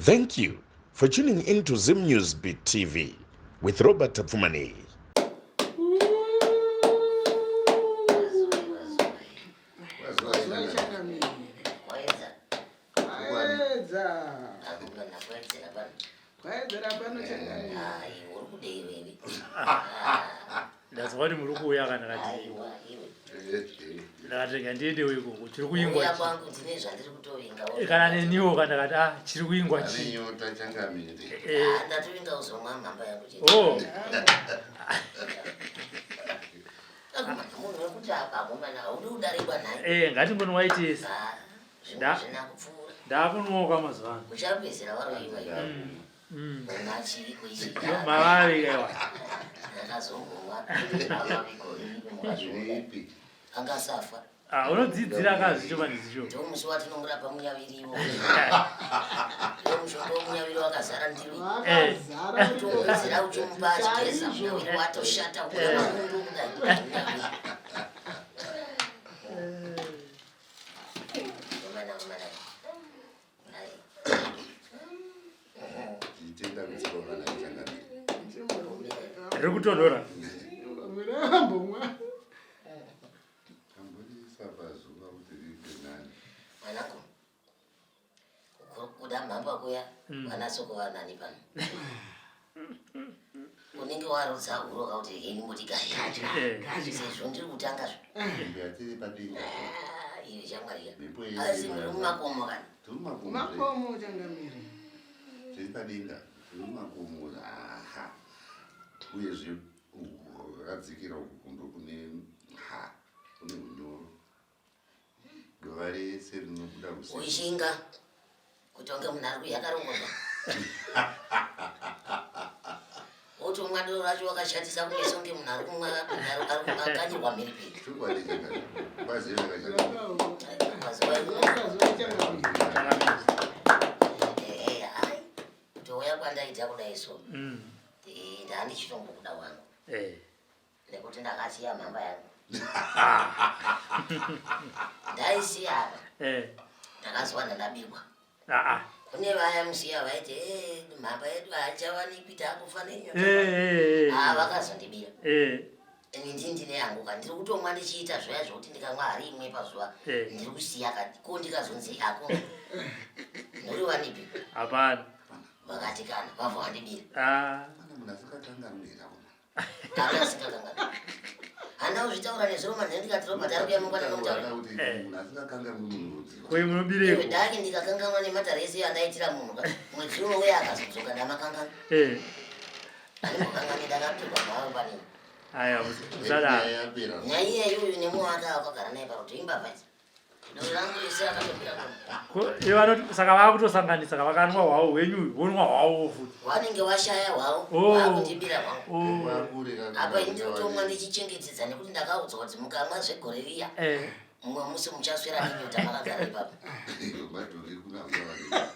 Thank you for tuning in to Zim News Beat TV with Robert Tapfumaneyi. Ndazwa kuti muri kuuya kana kati ndakati rega ndiendewo ikoko chiri kuingwa Kuuya kwangu ndine zvandiri kutovinga. Kana neniwo kana ndakati ah chiri kuingwa Ane chii nyota changamire. Eh, Ah, ndatovinga kuzomwa mhamba yangu chete. oh Akomana, munhu wekuti apa akomana haudi kudarikwa nhai. eh ngatingonwai tese. Ah, zvimwe Da. zvina kupfuura. Ndakunwoka mazuva ano. Uchapedzera waroiwa iwe. Munhu achiriko ichi. Yo, Mavari kaiwa. Ndakazombowa. Amaviko iripo mukazviona. Zviripi? Angasafa. Ah, unodzidzira kazvicho pandizicho. Ndomusi watinomurapa munyaviriwo. Ndomushonga wemunyaviri wakazara ndiro. Wakazara Towedzera uchimupa achigeza chaizvo. munyaviri watoshata kubuda mapundu kudai. Munyaviri. Omana, omana. Ai, Tichitenda kutsiva naye changamire. Riri kutonhora. Murambomwa. Tamborisa pazuva kuti riite nani. Mwanangu, kuda mhamba kuya vanasoko vanani pano. Unenge warutsa huro kauti heni mbotigaye. Eh. Sezvo ndiri kutanga zvo. Nzvimbo yatiri padinga. Ah, iwe shamwari ya. Mhepo yedu Asi muri mumakomo kani. Tiri mumakomo. zve. Makomo changamire. Tiri padinga. Tiri mumakomo. Aha. Uyezve radzikira uku kundo kune ha kune unyoro. Dova rese rinobuda usiku. Uishinga kuti unge munhu ari kuyakarongozwa. Wotomwa doro racho wakashatisa kumeso kunge munhu ari kumwa ari akanyirwa mhiripiri. Chokwadi changamire. Kwaziva changamire. Mazuva ino Wakazuva changamire. Changamire. Eh, hai. Kutouya kwandaita kudai so. Eh, ndandichitombokuda wangu. Eh. Nekuti ndakasiya mhamba yangu. Ndaisiya apa. Eh. Ndakazowana ndabirwa. Ah ah. Kune vaya musiya vaiti "Eh, mhamba yedu haichawanikwi takufa nenyota. Eh eh. Ah, vakazondibira. Eh. Ini ndini ndine yangu ka ndiri kutomwa ndichiita zvoya zvokuti ndikamwa hari imwe pazuva Eh. ndiri kusiya ka ko ndikazonzi ako ndoriwanipi Hapana. vakati kana vabva vandibira. Ah. Pane munhu asingakanganwi here? Akasikakangana handa kuzvitaura nezuro manheru ndikati Robert ari kuya mangwana nomutaura. Kuti Eh. munhu asingakanganwi munhu rudziva. Koi munobireko. Iwe daki ndikakanganwa nematare ese andaitira munhu ka mwedzi unouya akazodzoka ndamakanganwa. Eh. Andimbokanganwi ndakapirwa mhavo panini. Aya musadaro. Nyaya yapera. Nyaya iyeyi uyu nemuwaka wakagara naye paruti imbavha idzi. Doro rangu rese akatopira munhu. Ko ivo vanoti saka vakutosanganisa ka vakanwa hwawo hwenyu vonwa hwawo futi. Wanenge washaya hwawo Oh. wakundibira hwangu. Oh. Vakure kana Apa ini ndinotomwa ndichichengetedza nekuti ndakaudzwa kuti mukamwa zvegore riya Eh. mumwe musi muchaswera nenyota makagara ipapo. Madhuri kuna mbuya.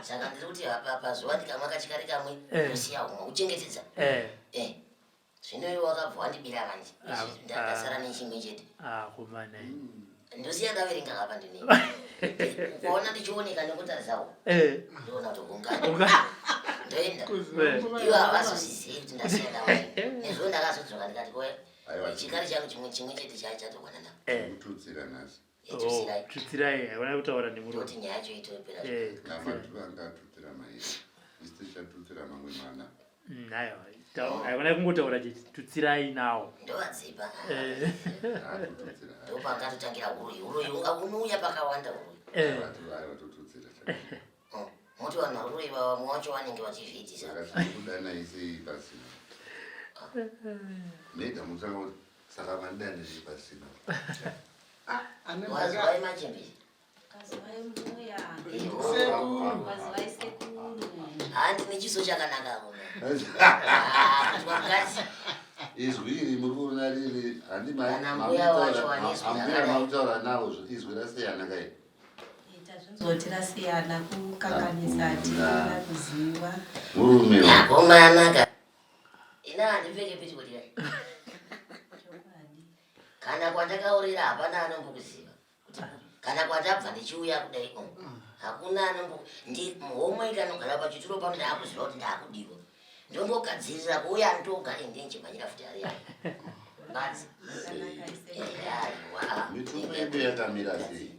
Saka ndiri kuti apa pazuva ndikamwa kachikari kamwe Eh. ndosiya humwe kuchengetedza. Eh. Eh. Zvino iwe wakabva wandibira manje. Ah, Ndakasara nechimwe chete. Ah kumana. Ndosiya ndaverenga kapa ndini. Ukaona ndichioneka nekutarisawo Eh. ndoona kuti ungana. Unga. Ndoenda. Eh. Ivo havazozvizivi kuti ndasiya ndaona. Nezvo ndakazodzoka ndikati koya Aiwa. chikari changu chimwe chimwe chete chaichatokwana nako. Eh. Kututsira nhasi. Oh, Tutsirai. tutsirai. Haikona kutaura nemuromo. Ndoti nyaya yacho itopera. Eh. Namadhuri angatutsira mairi. Isu tichatutsira mamwe mana. Aiwa. Haikona kungotaura chete tutsirai nawo. Ndovadzipa. Eh. Atututsira. Ndopakatotangira huroyi. Huroyi unouya pakawanda huroyi. Eh. Aiwa tututsira. Oh, Moti vanhu varoyi vamwe vacho vanenge vachizviitisa. Saka tinokudanai sei pasina? Mega mutsanga kuti saka mandidanirei pasina. Ane Wazwai machembere. Kazwai mbuya, Sekuru. kazwai sekuru. Handi nechiso chakanaka kuno. Ah, kuti wakadzi. Izwi iri muri kuona riri handi Kana mbuya wacho vane izwi ambuya rakadai. makutaura nawo izwi rasiyana kai. Ita zvinzoti rasiyana kukanganisa hatina kuziva. Murume Akomanaka. Ina handipfeke petikote kai. Chokwadi. Kana kwandakaurira hapana anombokuziva. Kuti kana kwandabva ndichiuya kudai oh, Hakuna anombo ndi homwe ikanogara pachituro pano ndaakuziva kuti ndaakudiwa. Ndongogadzirira kuuya ndoga ende ndichimhanyira futi hari yangu. Badzi. Zvakanaka isekuru. Aiwa. Mitumbu yedu yakamira sei?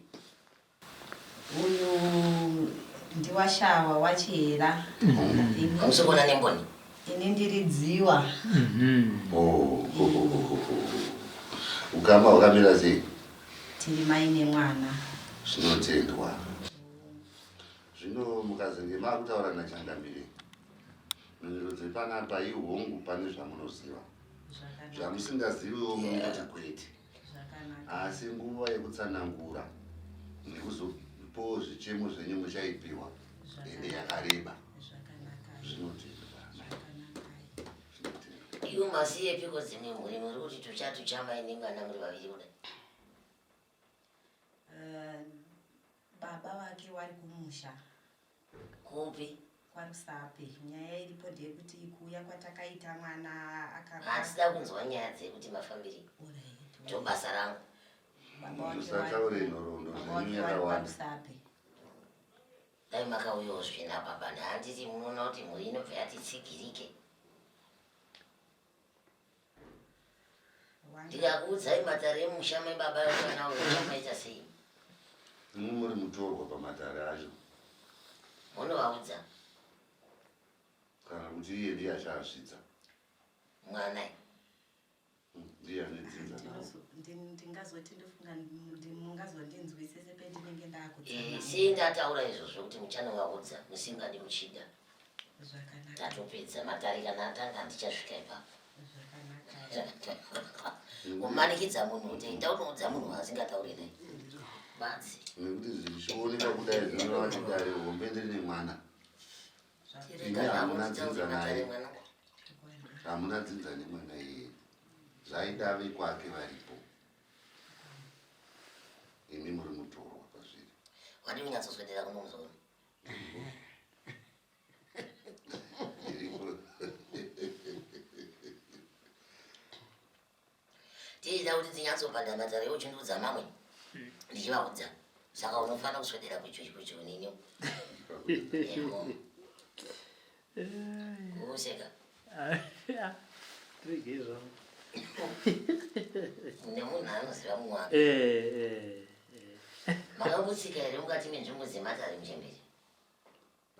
Uyu ndiwashawa wachihera. Ini- Hamusi kuona nemboni? Ini ndiri dziwa. Oh, oh, oh, oh, oh. Ukama hwakamira sei? Tiri mai nemwana. Zvinotendwa. Zvino mukazenge makutaura nachangamire, mhinduro dzepanapa ihongu pane zvamunoziva. Zvakanaka. Zvamusingaziviwo munoti kwete. Zvakanaka. Asi nguva yekutsanangura nekuzopowo zvichemo zvenyu muchaipiwa ende yakareba. Zvakanaka. Zvinotendwa. Zvakanaka. Zvinotendwa. Iwo masiyepiko dzimwe mhuri muri kuti tucha tucha mai nemwana muri vaviri kudai. Eh, baba vake wari kumusha Kupi? kwaRusape. Nyaya iripo ndeyekuti kuuya kwatakaita mwana akaba Hatida kunzwa nyaya dzekuti mafambiri. Alright. Ndobasa rangu. Baba wake Musataure wari- nhoroondo baba zvenyu wake wari yakawanda. kwaRusape. Dai makauyawo zvina baba handiti munoona kuti mhuri inobva yati tsigirike. Wanga- Ndikakuudzai matare emusha mebaba vemwana uyu chamaita sei? Imwi muri mutorwa pamatare acho. Munovaudza Kana kuti iye ndiye achazvidza. mwana Ndiye ane dzinza nawo. Ndingazoti ndofunga mungazondinzwisise pendinenge Eh, ndakutsanangura. sei ndataura izvozvo kuti muchanovaudza musingadi muchida. Zvakanaka. Tatopedza matare kana atanga handichasvika ipapo. Zvakanaka. Kumanikidza munhu kuti enda unoudza munhu waasingatauri naye. Badzi. Nekuti zvichionekwa kudai zvinoreva kuti dare hombe ndiri nemwana. Tirega Imi zvako hamuna titaure dzinza matare naye. mwanangu. Hamuna dzinza nemwana iyeye. Zvaida vekwake varipo. Imi muri mutorwa pazviri. Wadii kunyatsoswedera kuno muzukuru? Ndiripo. Tiida kuti tinyatsopanda matare uchindiudza mamwe ndichivaudza. Saka unofanira kuswedera pedyo pedyo neni. Eho. Kuseka. Tirege zvangu. Nemunhu anoziva mumwe wake. Eh, eh. Makambotsika here mukati menzvimbo dzematare muchembere?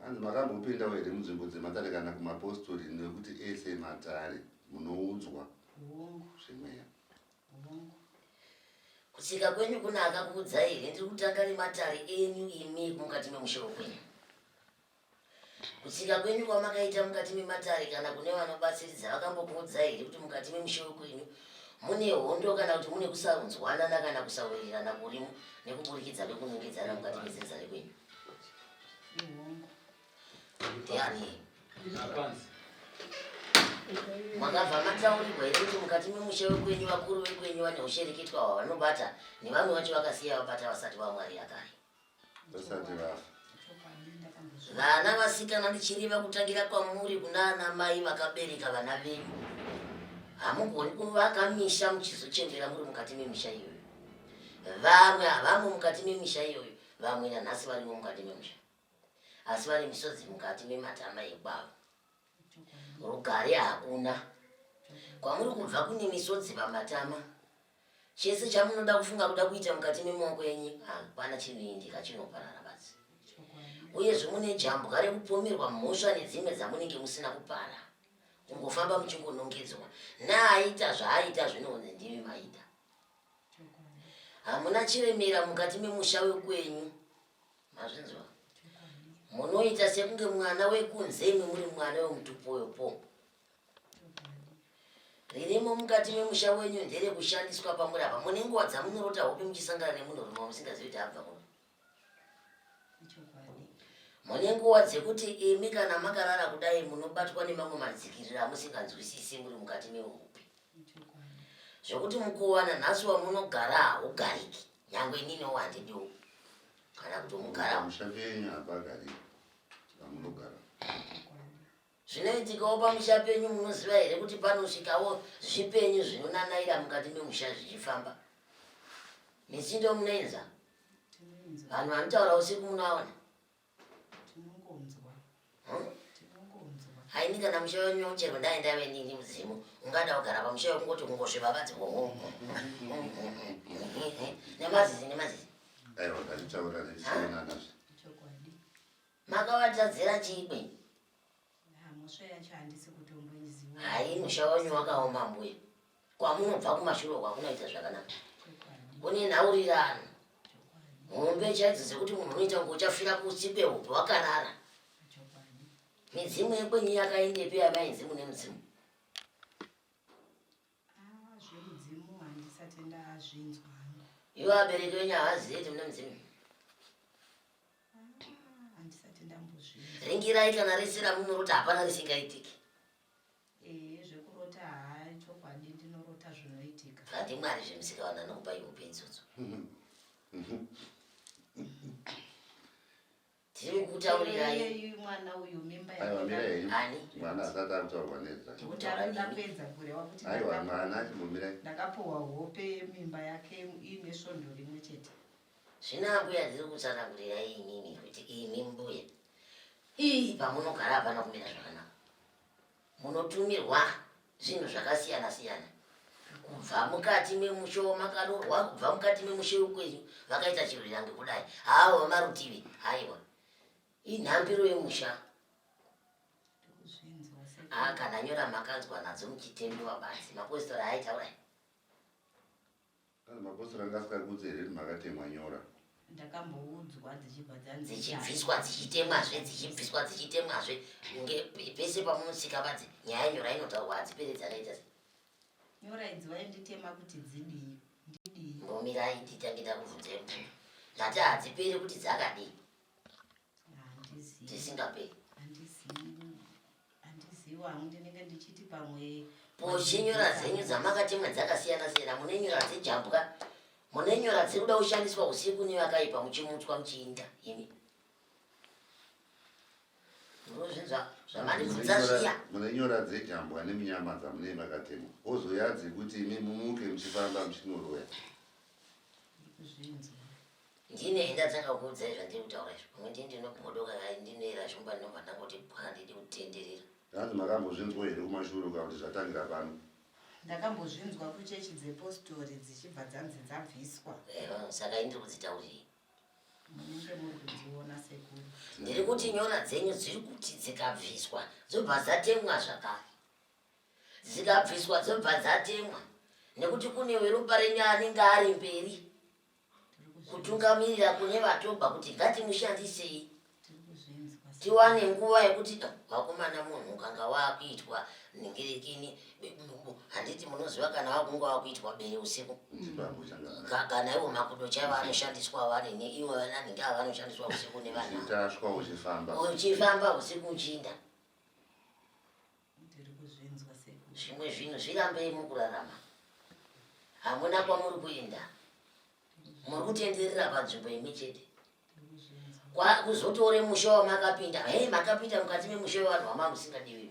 Hanzi makambopindawo here munzvimbo dzematare kana kumapostori nekuti ese matare munoudzwa Hongu, zvemweya. hongu. Kutsika kwenyu kuna akakuudzai here ndiri kutanga nematare enyu imi mukati memushe wekwenyu. Kutsika kwenyu kwamakaita mukati mematare kana kune vanobatsiridza vakambokuudzai here kuti mukati memushe wekwenyu mune hondo kana kuti mune kusanzwanana kana kusawirirana kurimo nekuburikidza kwekunongedzana mukati medzinza rekwenyu? Ihongu. Ndiani? Makabva mataurirwa here kuti mukati memusha wekwenyu vakuru vekwenyu vane ushereketwa hwavanobata nevamwe vacho vakasiya vabata vasati vaMwari akare? Vasati vafa. Chokwadi ndakambozvi. Vana vasikana ndichireva kutangira kwamuri kuna ana mai vakabereka vana venyu. Hamugoni kuvaka misha muchizochembera muri mukati memisha iyoyo. Vamwe havamo mukati memisha iyoyo, vamwe nanhasi varimo mukati memusha. Asi vane misodzi mukati mematama ekwavo. Chokwadi. Rugare hakuna. Kwamuri kubva kune misodzi pamatama. Chese chamunoda kufunga kuda kuita mukati memaoko enyu hapana chinoendeka chinoparara badzi. Chokwadi. Uyezve mune jambwa rekupomerwa mhosva nedzimwe dzamunenge musina kupara. Kungofamba muchingonongedzwa. Naaita zvaaita zvinonzi ndimi maita. Chokwadi. Hamuna chiremera mukati memusha wekwenyu. Mazvinzwa? Chokwadi. Munoita sekunge mwana wekunze imwe muri mwana wemutupo wepo. Chokwadi. Ririmo mukati memusha wenyu nderekushandiswa pamurapa. Mune nguva dzamunorota hope muchisangana nemunhurume wamusingazivi kuti abva kupi. Chokwadi. Mune nguva dzekuti imi kana makarara kudai munobatwa nemamwe madzikiriro amusinganzwisisi muri mukati mehope. Chokwadi. Zvekuti mukuwana nhasi wamunogara haugariki. Nyangwe ininiwo handidiwo. Kana kutomugarawo. Pamusha penyu hapagariki pamunogara. Chokwadi. Zvinoitikawo pamusha penyu munoziva here kuti panosvikawo zvipenyu zvinonanaira mukati memusha zvichifamba. Mitsindo munoinzwa? Tinoinzwa. Vanhu vanotaura usiku munoaona? Haini kana musha wenyu chero ndai ndave nini mudzimu ungada kugara pamusha wekungoti kungosviba badzi nemazizi nemazizi. Aiwa ngatitaura tichionanazve. Chokwadi. Makavatadzira chii kwenyu? Mhosva yacho handisi kutomboiziva. Hayi musha wenyu wakaoma mbuya. Kwamunobva kumashure uko hakunaita zvakanaka. Kune nhaurirano hombe chaidzo dzekuti munhu unoita kunge uchafira kutsi kwehope wakarara. Midzimu yekwenyu yakaendepi yamainzi mune mudzimu? Ah, zvemudzimu handisati ndazvinzwa hangu. Ivo vabereki venyu havazivi kuti mune mudzimu? Ah, handisati ndambozvinzwa. Ringirai kana rese ramunorota hapana risingaitiki. Ehe zvekurota haa chokwadi ndinorota zvinoitika. Kandi Mwari zvemusika vanhu anokupai hope idzodzo. Tiri kutaurirai. Iyeyu mwana uyu mimba Aiwa mira henyu. Ani? Mwana asati akutaurwa nezvake. Kuti arikuda kuedza kureva kuti Aiwa mwana chimbomirai. Ndakapuwa hope yemimba yake iine svondo rimwe chete. Zvino ambuya ndiri kutsanangurirai imimi kuti imi mbuya ii pamunogara hapana kumira zvakanaka. Munotumirwa zvinhu zvakasiyana siyana kubva mukati memusha wamakaroorwa, kubva mukati memusha wekwenyu vakaita chirwirange kudai, haavo vamarutivi, haiwa inhambiro yemusha. Ah, kana nyora makanzwa nadzo muchitemiwa badzi mapositori aitaura. Hanzi mapostori anga asingakudze here kuti makatemwa nyora? Ndakamboudzwa dzichibva dzanzi dzichibviswa dzichitemwazve dzichibviswa dzichitemwazve nge pese pamunosika badzi nyaya yenyora inotaurwa hadzipere dzakaita se Nyora idzi vainditema kuti dzidii ndidii. Mbomirai nditange ndakubvunzai mubvunzo ndati hadziperi kuti dzakadii Handizivi. dzisingaperi. Handizivi. Handizivi hangu ndinenge ndichiti pamwe Poshi nyora dzenyu dzamakatemwa dzakasiyana siyana mune nyora dzejambwa mune nyora dzekuda kushandiswa usiku nevakaipa muchimutswa muchiinda imi munozvinzwa zvamandibvunza zviya Mune nyora dzejambwa neminyama dzamunee makatemwa ozouya dzekuti imi mumuke muchifamba muchinoroya. Ndikuzvinzwa. Ndine ndatanga kukuudzai zvandiri kutaura izvi pamwe ndini ndinobodoka kai ndinoera shumba ndinobva ndangoti bwa handidi kutenderera. Hanzi makambozvinzwa here kumashure kana kuti zvatangira pano? Ndakambozvinzwa kuchechi dzepostori dzichibva dzanzi dzabviswa. Ehe saka ini ndiri kudzitaurei? Munenge muri kudziona sekuru. Ndiri kuti nyora dzenyu dziri kuti dzikabviswa dzobva dzatemwa zvakare. Dzikabviswa dzobva dzatemwa nekuti kune weropa renyu anenge ari mberi. Kutungamirira kune vatobva kuti ngatimushandisei tiwane nguva yekuti ah, vakomana munhu ukanga wakuitwa ningirikini handiti munoziva kana wakunga wakuitwa bere usiku kana iwo makudo chaivo anoshandiswa vanini ivo vananhingi ava vanoshandiswa usiku nevanhu uchifamba usiku uchiinda Zvimwe zvinhu zvirambei mukurarama. Hamuna kwamuri kuenda. Muri kutenderera panzvimbo imwe chete. Kuzotore musha wamakapinda. Hei, makapinda mukati memusha wevanhu wamanga musingadiwi.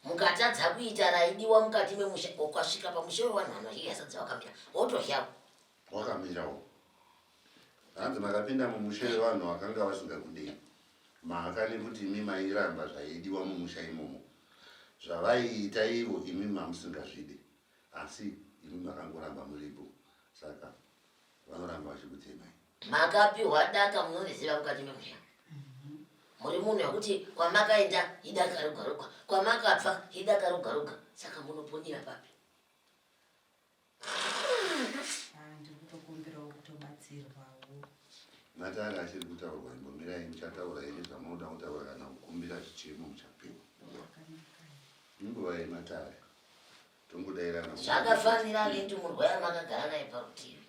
Mukatadza kuita raidiwa mukati memusha, ukasvika pamusha wevanhu vanorya sadza wakamira, wotoryawo. Wakamirawo. Hanzi makapinda mumusha wevanhu vakanga vasingakudei. Mhaka nekuti imi mairamba zvaidiwa mumusha imomo. Zvavaiita ivo imi mamusingazvide. Asi imi makangoramba muripo. Saka vanoramba vachikutemai. Makapihwa daka munoriziva mukati memusha. Muri munhu wekuti kwamakaenda idaka roga roga, kwamakabva idaka roga roga. Saka munoponera papi? Ah, ndiri kutokumbirawo kutobatsirwawo. Matare achiri kutaurwa imbomirai muchataura henyu zvamunoda kutaura kana kukumbira zvichemo muchapiwa. Inguva yematare tongodairana. Zvakafanira nendumurwa yamakagara naye parutivi.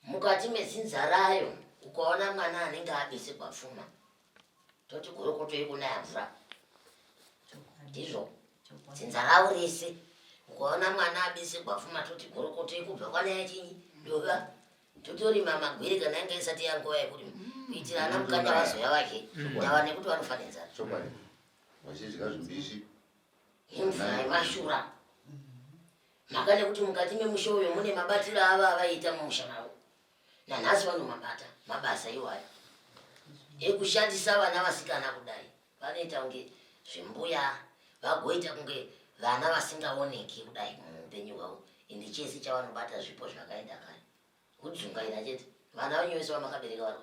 Mukati medzinza rayo ukaona mwana anenge abesekwa pfuma toti gorokoto iri kunaya mvura ndizvo dzinza ravo rese ukaona mwana abesekwa pfuma toti gorokoto ikubva kwanaya chinyi dova totorima magwiri kana yanga isati yanguva yekurima kuitira ana mukanya vazoya vake ndava nekuti vanofa nenzara Chokwadi. Vachidya zvimbishi. Imvura yemashura. Mhaka nekuti mukati memusha uyu mune mabatiro avo avaiita mumusha mavo. Nanhasi vanomabata mabasa iwayo ekushandisa vana vasikana kudai. Vanoita kunge zvimbuya vagoita kunge vana vasingaoneki kudai muupenyu hwavo ende chese chavanobata zvipo zvakaenda kare kudzungaira chete. Vana venyu vese vamakabereka vari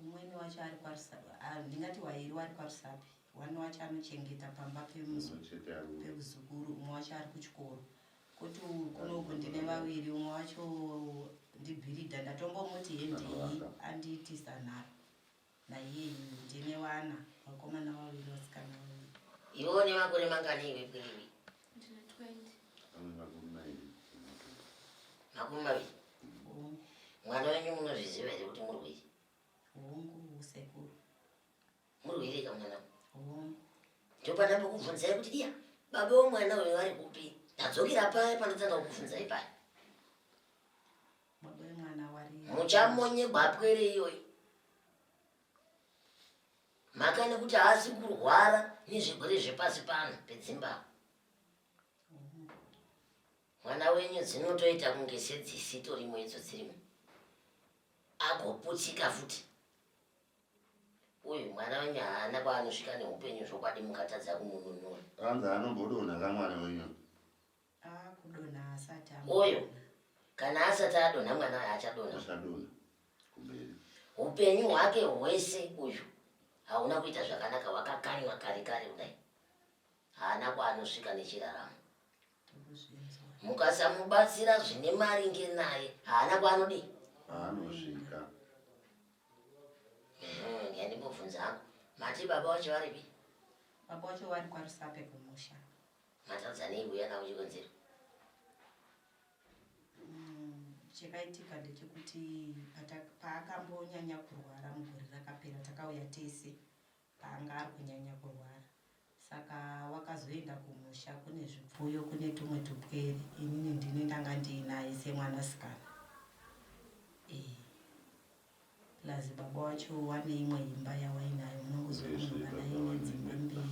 Umweni wacho ari kwaRusape, ah, ndingati wairi wari kwaRusape. One wacho anochengeta pamba pemuzukuru, umwe wacho ari kuchikoro. Koti kunoku ndine vaviri, umwe wacho ndibhiridha, ndatombomuti hendei andiitisa nharo. Naiyeyu ndine wana, vakomana vaviri, vasikana vaviri. Iwe une makore mangani iwe Pwiriwi? Ndine 20. 20. Mwana wenyu munozviziva here kuti murwere? Hongu sekuru. Murwere ka mwana? Hongu. Ndopandambokubvunzai kuti iya baba womwana uyu vari kupi? Ndadzokera paya pandatanga kukubvunzai paya. Baba wemwana wari. Muchamonyegwa pwere iyoyi. Mhaka nekuti haasi kurwara nezvirwere zvepasi pano pedzimbabwe. Mwana wenyu dzinotoita kunge sedzisitorimo idzo dzirimo. Agoputsika futi. Uyu mwana wenyu haana kwaanosvika neupenyu zvokwadi mukatadza kumununura. Anzi anombodonha ka mwana wenyu. Akudonha asati Uyu kana asati adonha mwana uyu achadonha. Achadonha kumberi. Upenyu hwake hwese uyu hauna kuita zvakanaka hwakakanywa kare kare kudai. Haana kwaanosvika nechiraramo. Mukasamubatsira zvine maringe naye haana kwaanodii? Aanosvika. Ndimbobvunza hangu. Mati baba wacho varipi? Baba wacho wari kwaRusape kumusha. Matadza nei kuuya navo chikonzero? Chakaitika ndechekuti paakambonyanya kurwara mugore rakapera takauya tese paanga ari kunyanya kurwara saka wakazoenda kumusha kune zvipfuyo kune tumwe tupwere inini ndini ndanga ndiinaye semwanasikana eh. Plus baba wacho wane imwe imba yawainayo munongoziva munhu kana aine dzimba mbiri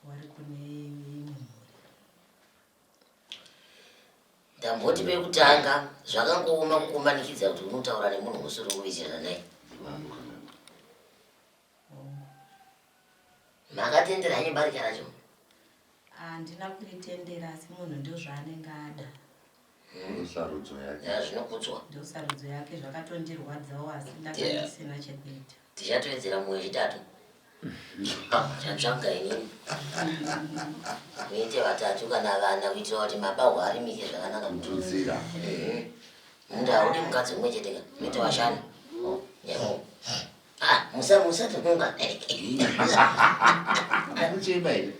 wari kune imwe mhuri. Ndamboti pekutanga zvakangooma kukumanikidza kuti unotaura nemunhu usiri kuwirirana naye. Makatendera henyu barika racho? Handina kuritendera asi munhu ndozvaanenge ada. Ndosarudzo yake. Ya zvinokudzwa. Ndosarudzo yake zvakatondirwadzawo asi ndanga ndisina chekuita. Tichatowedzera mumwe wechitatu. Chatsvaga inini. Muite vatatu kana vana kuitira kuti mabahwa arimike zvakanaka. Kututsira. Munda haudi mukadzi mumwe chete ka. Muite vashanu. Yebo. Ah, musa musati munga. Anochema here?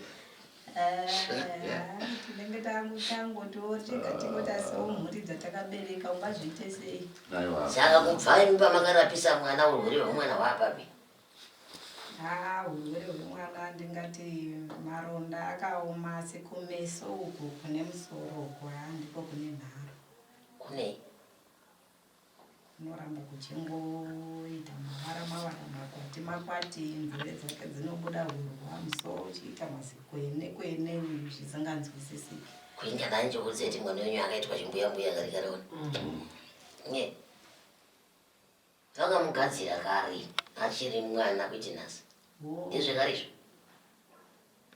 Tinenge tangotiwo tega tingoti asiwo mhuri dzatakabereka ungazviite sei? Saka kubva imi pamakarapisa mwana urwere hwemwana hwaapapi? Haa urwere hwemwana ndingati maronda akaoma asi kumeso uku kune musoro uku haa ndiko kune nharo. Kunei? Kunoramba kuchingoita mavara mavara makwati makwati nzeve dzake dzinobuda hurwa musoro uchiita mazikwene kwene uyu zvisinganzwisisiki. Kuinga nani chokudzeti mwana wenyu akaitwa chimbuya mbuya kare kare ona. Nye. Vakamugadzira kare achiri mwana kuiti nhasi. Ndezvekare izvo.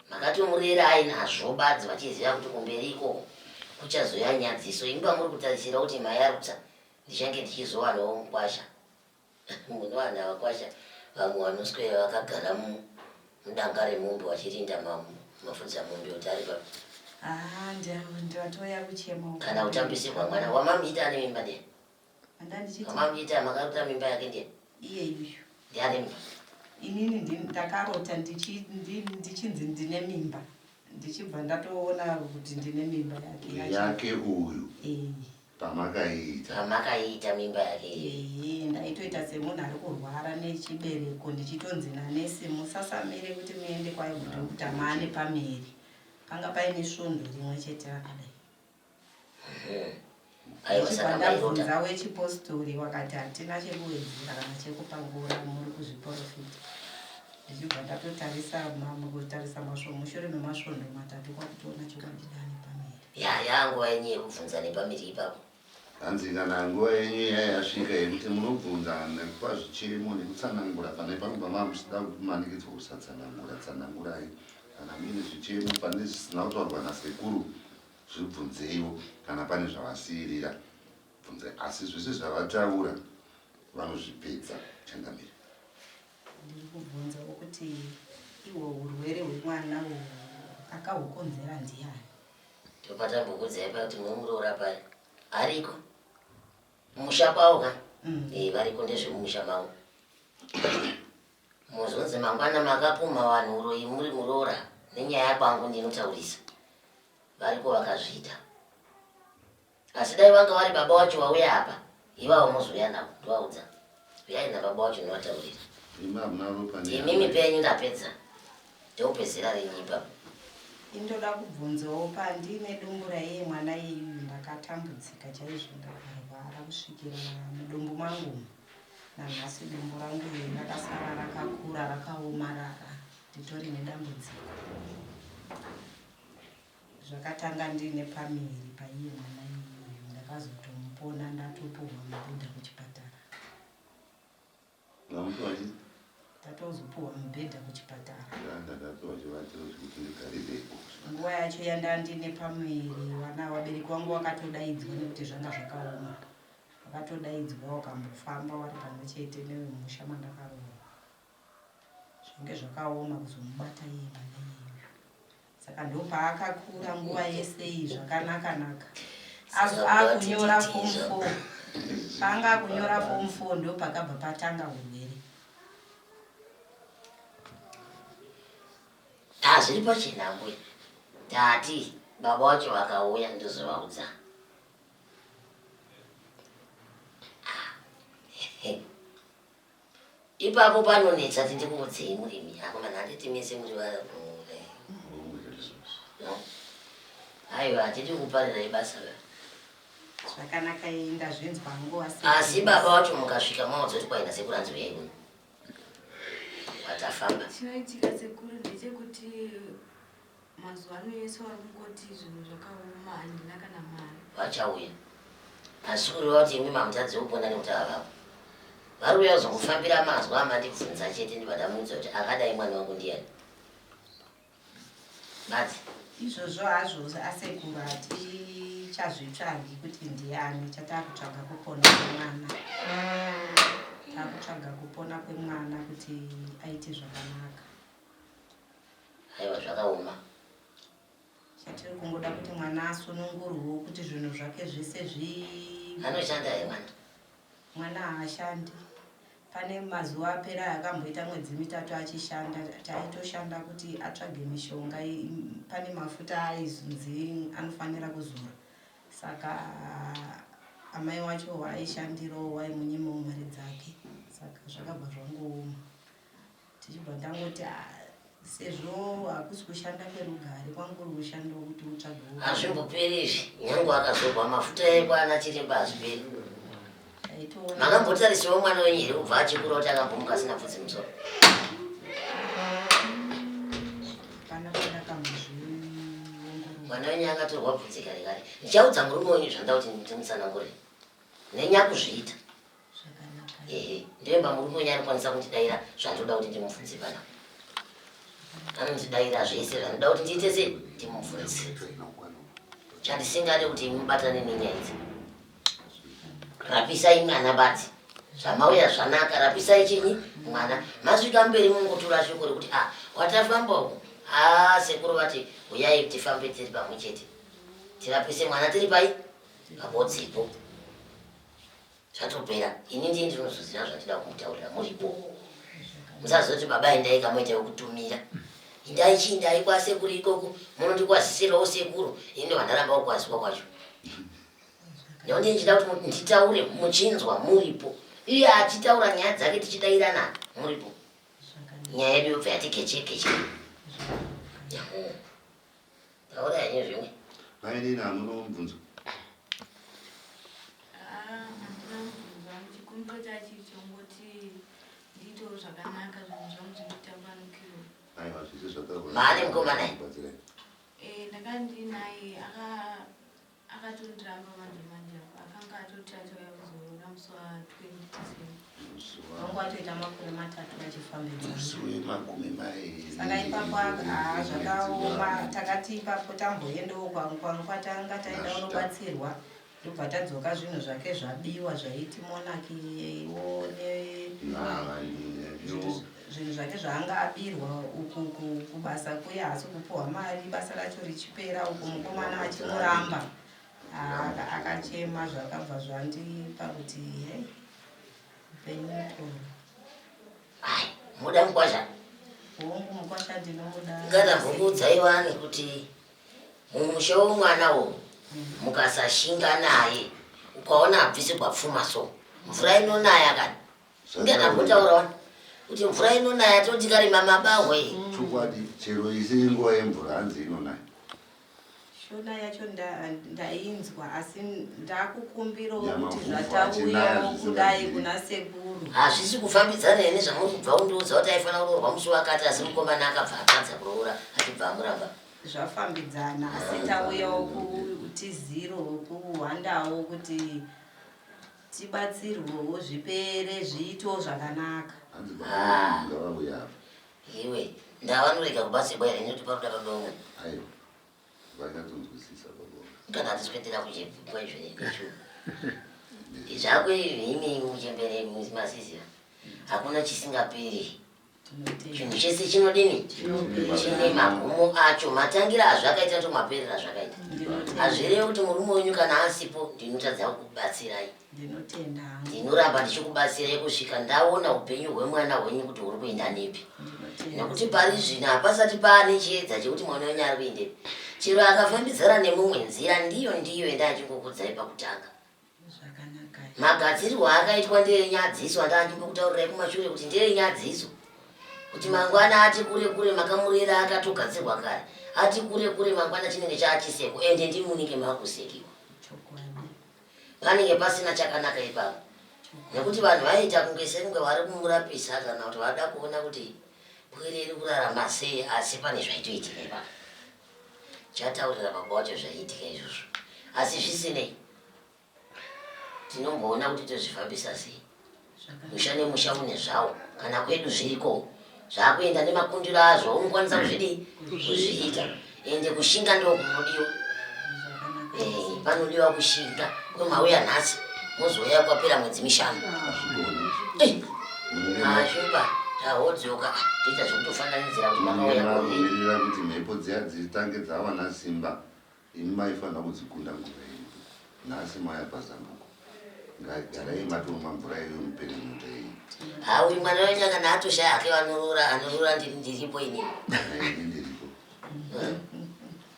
Makatomurera ainazvo badzi vachiziva kuti kumberi ikoko kuchazouya nyadziso. Imi pamuri kutarisira kuti mayarutsa ndichange ndichizowanawo mukwasha. Munowana vakwasha vamwe vanoswera vakagara mudanga remombe vachirinda mafudzi amombe kuti ari papi. Haa ndatoya kuchema. Kana kutambisirwa mwana wamamuchiti ane mimba ndiye. Wamamuchiti makaruta mimba yake ndiye. Iye yuyu. Ndiye ane mimba. Inini ndakarota ndichinzi ndine mimba ndichibva ndatoona kuti ndine mimba yake. Yake uyu. Eh. Pamakaiita. Pamakaiita mimba yake iyo. Ndaitoita semunhu ari kurwara nechibereko ndichitonzi nanesi musasamire kuti muende kwayo kudhokuta maane pamiri. Panga paine svondo rimwe chete rakadai. Aiwa saka mairota. Ndabvunza wechipostori wakati hatina chekuwedzera kana chekupangura muri kuzviporofita. Ndichibva ndatotarisa kutarisa mushure memasvondo matatu kwakutoona chokwadi ndane pamiri. Ya yanguva yenyu yekubvunza nepamiri ipapo. Hanzi kana nguva yenyu iya yasvika yekuti munobvunza nekupa zvichemo nekutsanangura pane pamwe pamava muchida kumanikidzwa kusatsanangura tsanangurai. Kana muine zvichemo pane zvisina kutaurwa nasekuru zvibvunzeiwo kana pane zvavasiirira bvunzai asi zvese zvavataura vanozvipedza changamire. Ndiri kubvunzawo kuti ihwo hurwere hwemwana uhwu akahukonzera ndiani? Ndopatambokuudzai paya kuti munomuroora paya ariko musha kwawo ka mm. Eh, variko ndezvemumusha mavo muzonzi mangwana makapumha vanhu uroyi muri muroora nenyaya kwangu ndinotaurisa variko vakazviita Asi dai vanga vari baba wacho vauya apa ivavo mozouya navo ndovaudza uyai nababa wacho ndovataurira. Imi hamuna ropa ne Imimi penyu ndapedza ndeupe zera renyu ipapo. Indoda kubvunzawo pandine dumbu raiye mwana iyuyu ndakatambudzika chaizvo ndakarwara kusvikira mudumbu mangu umu nanhasi dumbu rangu iri rakasara rakakura rakaomarara nditori nedambudziko. Zvakatanga ndiine pamiviri paiye mwana iyeyu ndakazotomupona ndatopuhwa mubhedha kuchipatara. Mamupiwa chii? Ndatozopuhwa mubhedha kuchipatara. Ndakapiwa chivatiro chekuti ndigarirepo. Nguva yacho yandandine pamuviri vana vabereki vangu vakatodaidzwa nekuti zvanga zvakaoma. Vakatodaidzwa vakambofamba vari pamwe chete nevemusha mandakaroorwa. Zvange zvakaoma kuzomubata iye mwana iyeyu. Saka ndopaakakura nguva yese iyi zvakanaka naka. Akunyora form 4. Paanga akunyora form 4 ndopakabva patanga urwere. Ah, zviri pachena mbuya. Tati baba wacho vakauya ndozovaudza. Ah. Ipapo panonetsa kuti ndikuudzei murimi akomana handiti mese muri va aiwa hatidi kuparirai basa va zvakanaka iyi ndazvinzwa hangu asi baba wacho mukasvika maudza kuti kwaina sekuru hanzi uyai kuno watafamba chinoitika sekuru ndechekuti Mazuva ano yese wari kungoti zvinhu zvakaoma handina kana mari. Vachauya. Asi kureva kuti imi mamutadzi wekupona nekuti havapo. Vari kuuya kuzongofambira mazwa amandibvunza chete ndibva ndamuudza kuti akadai mwana wangu ndiyani. Badzi. Izvozvo hazvo asekuru hatichazvitsvagi kuti ndiyani chatakutsvaga kupona kwemwana. Takutsvaga kupona kwemwana kuti aite zvakanaka. Aiwa zvakaoma. Chatiri kungoda kuti mwana asunungurwewo kuti zvinhu zvake zvese zvi Anoshanda here mwana? Mwana haashandi. Pane mazuva apera akamboita mwedzi mitatu achishanda, taitoshanda kuti atsvage mishonga. Pane mafuta aizinzi anofanira kuzora. Saka amai wacho waaishandirawo waimunyimawo mari dzake. Saka zvakabva zvangooma. Tichibva tangoti ah, sezvo hakusi kushanda kwerugare kwangu kuri kushanda kuti utsvage Hazvimboperi izvi nyange akazorwa mafuta ekwana chiremba hazviperi. Makambotarisiwa mwana wenyu here kubva achikura kuti akambomuka asina bvudzi musoro? Mwana wenyu akatorwa bvudzi kare kare. Ndichaudza murume wenyu zvandida kuti ndimutsanangure. Nenyakuzviita. Ehe, ndemba murume wenyu anokwanisa kundidaira zvandoda kuti ndimubvunze pana. Anondidaira zvese zvandoda kuti ndiite sei ndimubvunze. Chandisingade kuti mubatane nenyaya idzi. Rapisai mwana badzi. Zvamauya zvanaka, rapisai chinyi mwana. Masvika mberi mungotora shoko rekuti ah, kwatafamba uku. Ah, sekuru vati huyai tifambe tiri pamwe chete. Tirapise mwana tiri pai? Pabodzipo. Zvatopera ini ndiye ndinozoziva zvandida kumutaurira muripo. Musazoti baba endai kamoita wekutumira. Indai chiindai kwasekuru ikoko munondikwazisirawo sekuru ini ndobva ndaramba kukwaziswa kwacho. Nekuti ndichida kuti nditaure muchinzwa muripo. Iye achitaura nyaya dzake tichidairana muripo. Nyaya yedu yobva yati keche keche. Taura henyu zvimwe. Mainini hamuna mubvunzo? Ah, handina mubvunzo hangu. Chikumbiro chacho chongoti ndiitewo zvakanaka zvinhu zvangu zvinditambanukirwe. Aiwa zvese zvataurwa. Maane mukomana? Eh, ndakandinaye aka akatondiramba manje manje apo. Anga atoti achauya kuzoroora musi wa 20 December. Wangu atoita makore matatu vachifambidzana. Musi wemakumi mairi. Saka ipapo haa zvakaoma takati ipapo tamboendawo kwatanga taenda kunobatsirwa ndobva tadzoka zvinhu zvake zvabiwa zvaiti monakiwo ne zvinhu zvake zvaanga abirwa uku kubasa kuya haasi kupuhwa mari basa racho richipera uku mukomana achimuramba akachema zvakabva zvandipa kuti hei upenyu mutoro. Ai, muda mukwasha? Hongu mukwasha ndinomuda. Ngandambokuudzai wani kuti mumusha womwana uwu mukasashinga naye ukaona abvisigwa pfuma so mvura inonaya kani ngandambotaura wani kuti mvura inonaya toti karima mabahwe. Chokwadi chero isiri nguva yemvura hanzi inonaya. Shona yacho ndainzwa asi ndakukumbirawo kuti zvatauyawo kudai kuna sekuru. Hazvisi kufambidzana here nezvamuri kubva kundiudza kuti aifanira kuroorwa musi wakati asi mukomana akabva atadza kuroora achibva amuramba. Zvafambidzana asi tauyawo kutiziro kuhwandawo kuti tibatsirwewo zvipere zviitewo zvakanaka. Hanzi baba ngavauye apa. Iwe ndavanorega kubatsirwa here nekuti panoda baba umwe. Aiwa vanyatsonzwisisa baba. Kana atiswedera kuchepwa izvo zvako imi muchembere masiziva hakuna chisingaperi. Chinhu chese chinodini chine magumo acho matangira azvakaita ndomaperera azvakaita. Hazvirevi kuti murume wenyu kana asipo ndinotadza kukubatsirai. Ndinotenda hangu. Ndinoramba ndichikubatsirai kusvika ndaona upenyu hwemwana hwenyu kuti huri kuenda nepi. Nekuti pari zvino hapasati paane chiedza chekuti mwana wenyu ari kuendepi. Chero akafambidzana nemumwe nzira ndiyo ndiyo enda achingokudzai pakutanga. Magadzirirwo aakaitwa ndeenyadziso andandimbokuttaurirai kumashure kuti ndeenyadziso. Kuti mangwana ati kure kure makamurera akatogadzirwa kare. Ati kure kure mangwana chinenge chaachiseko ende ndimi munenge makusekiwa. Panenge pasina chakanaka ipapo nekuti vanhu vaiita kunge sekunge vari kumurapisa kana kuti vada kuona kuti pwere iri kurarama sei asi pane zvaitoitika ipapo. Chataurira baba wacho zvaiitika izvozvo asi zvisinei tinomboona kuti tozvifambisa sei. Musha nemusha une zvawo kana kwedu zviriko zvakuenda nemakundiro azvo unokwanisa kuzvidii kuzviita ende kushinga ndo kunodiwa eh, panodiwa kushinga kwemauya nhasi mozouya kwapera mwedzi mishanu eh, ashupa tahodzoka toita zvekutofananidzira kuti makauya kumirira kuti mhepo dziya dzitange dzawana simba Imi maifanira kudzikunda nguva iripo. Nhasi mauya pazambuko. Garai matomwa mvura iyoyo mupere nyota yenyu. Ha uyu mwana wenyu kana atoshaya hake vanoroora anoroora ndiri ndiripo ini. Kana ini ndiripo.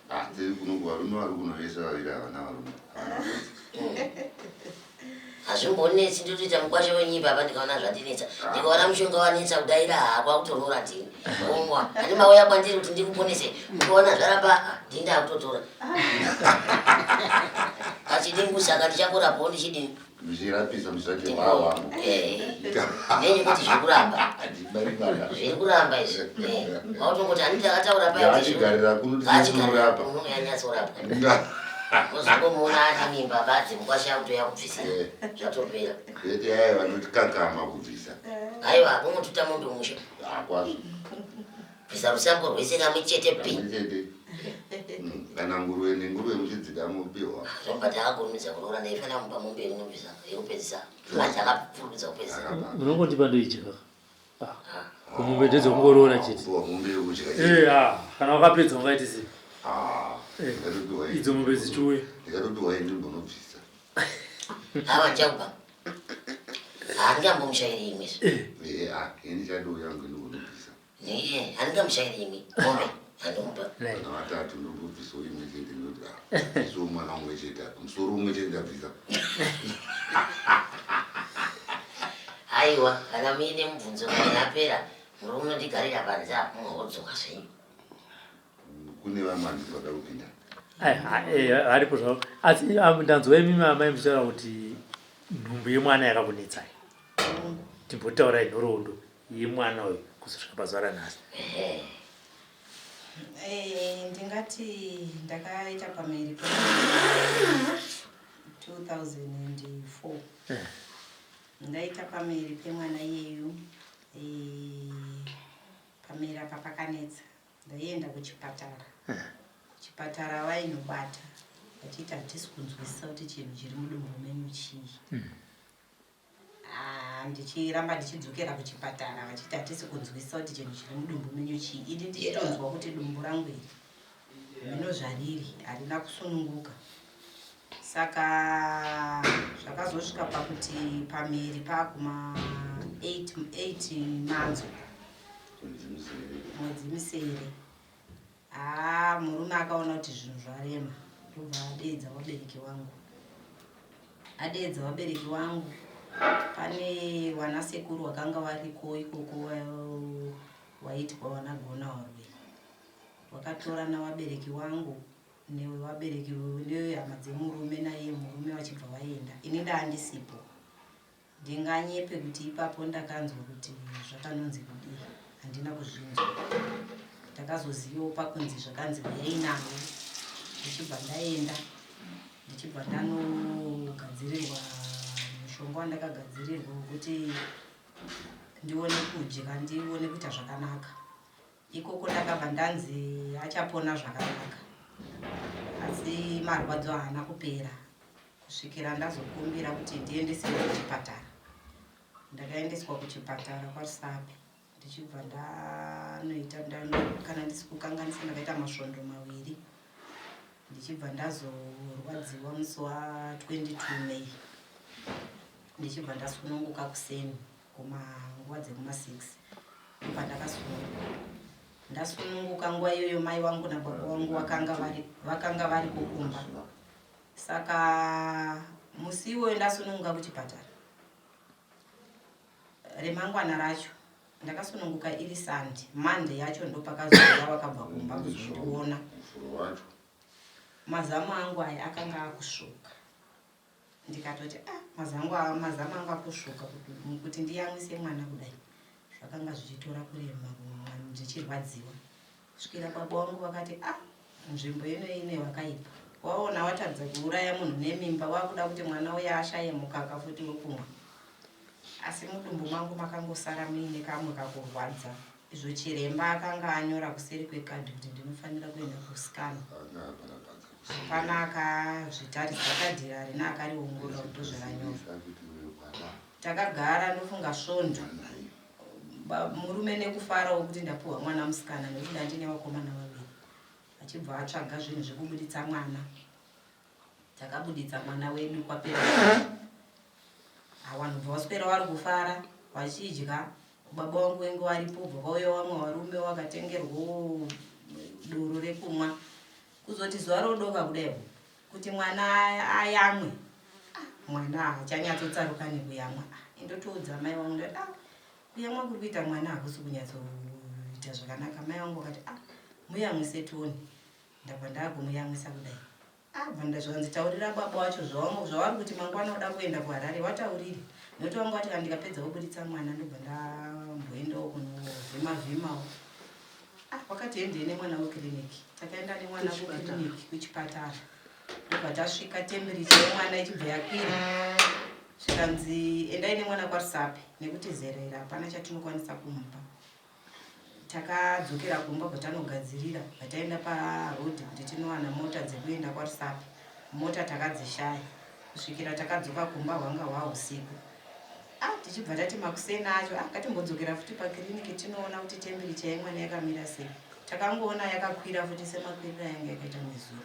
Ah, tiri kuno kuvarume vari kuno vese vaviri havana varume. Havana vakadzi. Hazvimbonetsi ndotoita mukwasha wenyu ipapa ndikaona zvandinetsa. Ndikaona mushonga wanetsa kudaira haa kwakutoroora ndini. Omwa. Ani mauya kwandiri kuti ndikuponese. Ukaona zvaramba ah, ndini ndakutotora. Kachidimbu saka ndichakorapawo ndichidini. Muchirapisa muchirati wawa. Eh. Neni kuti zviri kuramba. Handibari mwana. Zviri kuramba izvi. Eh. Mautongoti ani ndakataura paya kuti Ngaachigarira kuno Ngaachigarira tinorapa. kuno yanyatsorapa. Mozongomuona ane mimba badzi mukwasha yakutoya kubvisa. Eh. Zvatopera. Kwete aya vanoti kakama kubvisa. Aiwa kungotuta mombe musha. Ah, kwazvo. Bvisa rusambo rwese kamwe chete pi. Kamwe chete. Kana nguruve nenguruve muchidzida mopihwa. Zvobva takakurumidza kuroora ndaifanira kumupa mombe yekunobvisa yekupedzisa. Manje akapfurukidza kupedzisa. Munongondipa ndoidya kaka. Ah, kumombe ndedzekungoroora chete. Kupiwa mombe yekudya chete. Eh, ah, kana wakapedza ungaite sei? Ah, Eh, ndikatopiwa ini. idzo mombe dzichiuya. Ndikatopiwa ini ndonobvisa. Hava ndichakupa. Handingambomushairi imwe. Eh. Eh, ah, ini chandouya yangu ndonobvisa. Eh, handingamushairi imwe. Mombe handimupa. Kana vatatu ndobvisa imwe chete ndoti ah, isu mwana umwe chete apa. Musoro umwe chete ndabvisa. Aiwa, kana muine mubvunzo kana yapera, muri munondigarira panze apo modzoka zvenyu. Kune vamwe handisi vada kupinda. Varipo zvavo. Asi ndanzwa imi amai muchitaura kuti nhumbu yemwana yakakunetsai. Timbotaurai nhoroondo yemwana uyu kuzosvika pazuva ranhasi. Eh, ndingati ndakaita pamiri pa 2004. Ndaita pamiri pemwana iyeyu, pamiri apa pakanetsa. Ndaienda kuchipatara, kuchipatara vainobata vachiti hatisi kunzwisisa kuti chinhu chiri mudumbu menyu chii. Ah, ndichiramba ndichidzokera kuchipatara vachiti hatisi kunzwisisa kuti chinhu chiri mudumbu menyu chii, ini ndichitonzwa kuti dumbu rangu iri mhino zvariri harina kusununguka. Saka zvakazosvika pakuti pamiri paakuma 8 months, mwedzi misere. Haa, murume akaona kuti zvinhu zvarema, ndobva adeedza vabereki vangu. Adeedza vabereki vangu, pane vanasekuru vakanga variko ikoko waitwa vanagona warwe, vakatorana vabereki vangu nevabereki nehama dzemurume naiye murume, vachibva vaenda. Ini ndaandisipo. Ndinganyepe kuti ipapo ndakanzwa kuti zvakanonzi kudii, handina kuzvinzwa. Ndakazozivawo pakunzi zvakanzi uyai navo, ndichibva ndaenda, ndichibva ndanogadzirirwa mushonga wandakagadzirirwa wekuti ndione kudya, ndione kuita zvakanaka. Ikoko ndakabva ndanzi achapona zvakanaka, asi marwadzo haana kupera kusvikira ndazokumbira kuti ndiendesewe kuchipatara. Ndakaendeswa kuchipatara kwaRusape, ndichibva ndanoita, kana ndisi kukanganisa, ndakaita masvondo 2, ndichibva ndazorwadziwa musi wa22 May, ndichibva ndasununguka kuseni kumanguva dzekuma6 ndopandakasununguka. Ndasununguka nguva iyoyo, mai vangu nababa vangu vakanga vari kukumba. Saka musi iwoyo ndasununguka kuchipatara, remangwana racho, ndakasununguka iri Sunday, Monday yacho ndopakazouya vakabva kumba kuzondiona. Mufuro wacho. Mazamu angu aya akanga akusvuka. Ndikatoti, ah, mazamu angu akusvuka, kuti ndiyamwise mwana kudai zvakanga zvichitora kurema, ndichirwadziwa, kusvikira baba vangu vakati, ah, nzvimbo ino ine wakaipa, waona watadza kuuraya munhu nemimba, wakuda kuti mwana uya ashaye mukaka futi wekumwa. Asi mudumbu mangu makangosara muine kamwe kakurwadza. Izvo chiremba akanga anyora kuseri kwekadhi kuti ndinofanira kuenda kuscan. Anga aparabadza. Hapana akazvitarisa kadhi harina akariongorora kuti ndozvaranyorwa. Kuti uyo baba. Takagara ndofunga svondo. Murume nekufarawo kuti ndapiwa mwana musikana, nekuti ndandine vakomana vaviri, achibva atsvaga zvinhu zvekubuditsa mwana. Takabuditsa mwana wedu. Kwapera vanhu bva vaswera vari kufara vachidya. Baba vangu venge varipo, bva vauya vamwe varume vakatengerwawo doro rekumwa. Kuzoti zuva rodoka kudaiwo kuti mwana ayamwe, ah, mwana haachanyatsotsaruka nekuyamwa. Ah, indotoudza mai vangu, ndati, ah, kuyamwa kuri kuita mwana hakusi kunyatsoita zvakanaka. Mai vangu vakati, ah, muyamwise tione. Ndabva ndaakumuyamwisa kudai, ah, bva zvanzi, taurira baba wacho zvavari kuti mangwana uda kuenda kuHarare, wataurire, nokuti vanga vati kana ndikapedza kubuditsa mwana ndobva ndamboendawo kunovhima vhimawo. Ah, wakati endei nemwana kukiriniki. Takaenda nemwana kukiriniki, kuchipatara. Ndobva tasvika, temperature yemwana ichibva yakwira, zvikanzi endai nemwana kwaRusape nekuti zera iri hapana chatinokwanisa kumupa. Takadzokera kumba, bva tanogadzirira, bva taenda parodhi kuti tinowana mota dzekuenda kwaRusape. Mota takadzishaya kusvikira takadzoka kumba hwanga hwausiku. Ah, tichibva tati makuseni acho, ah, ngatimbodzokera futi pakiriniki tinoona kuti temperature yemwana yakamira sei. Takangoona yakakwira futi semakwiriro ayanga yakaita nezuro.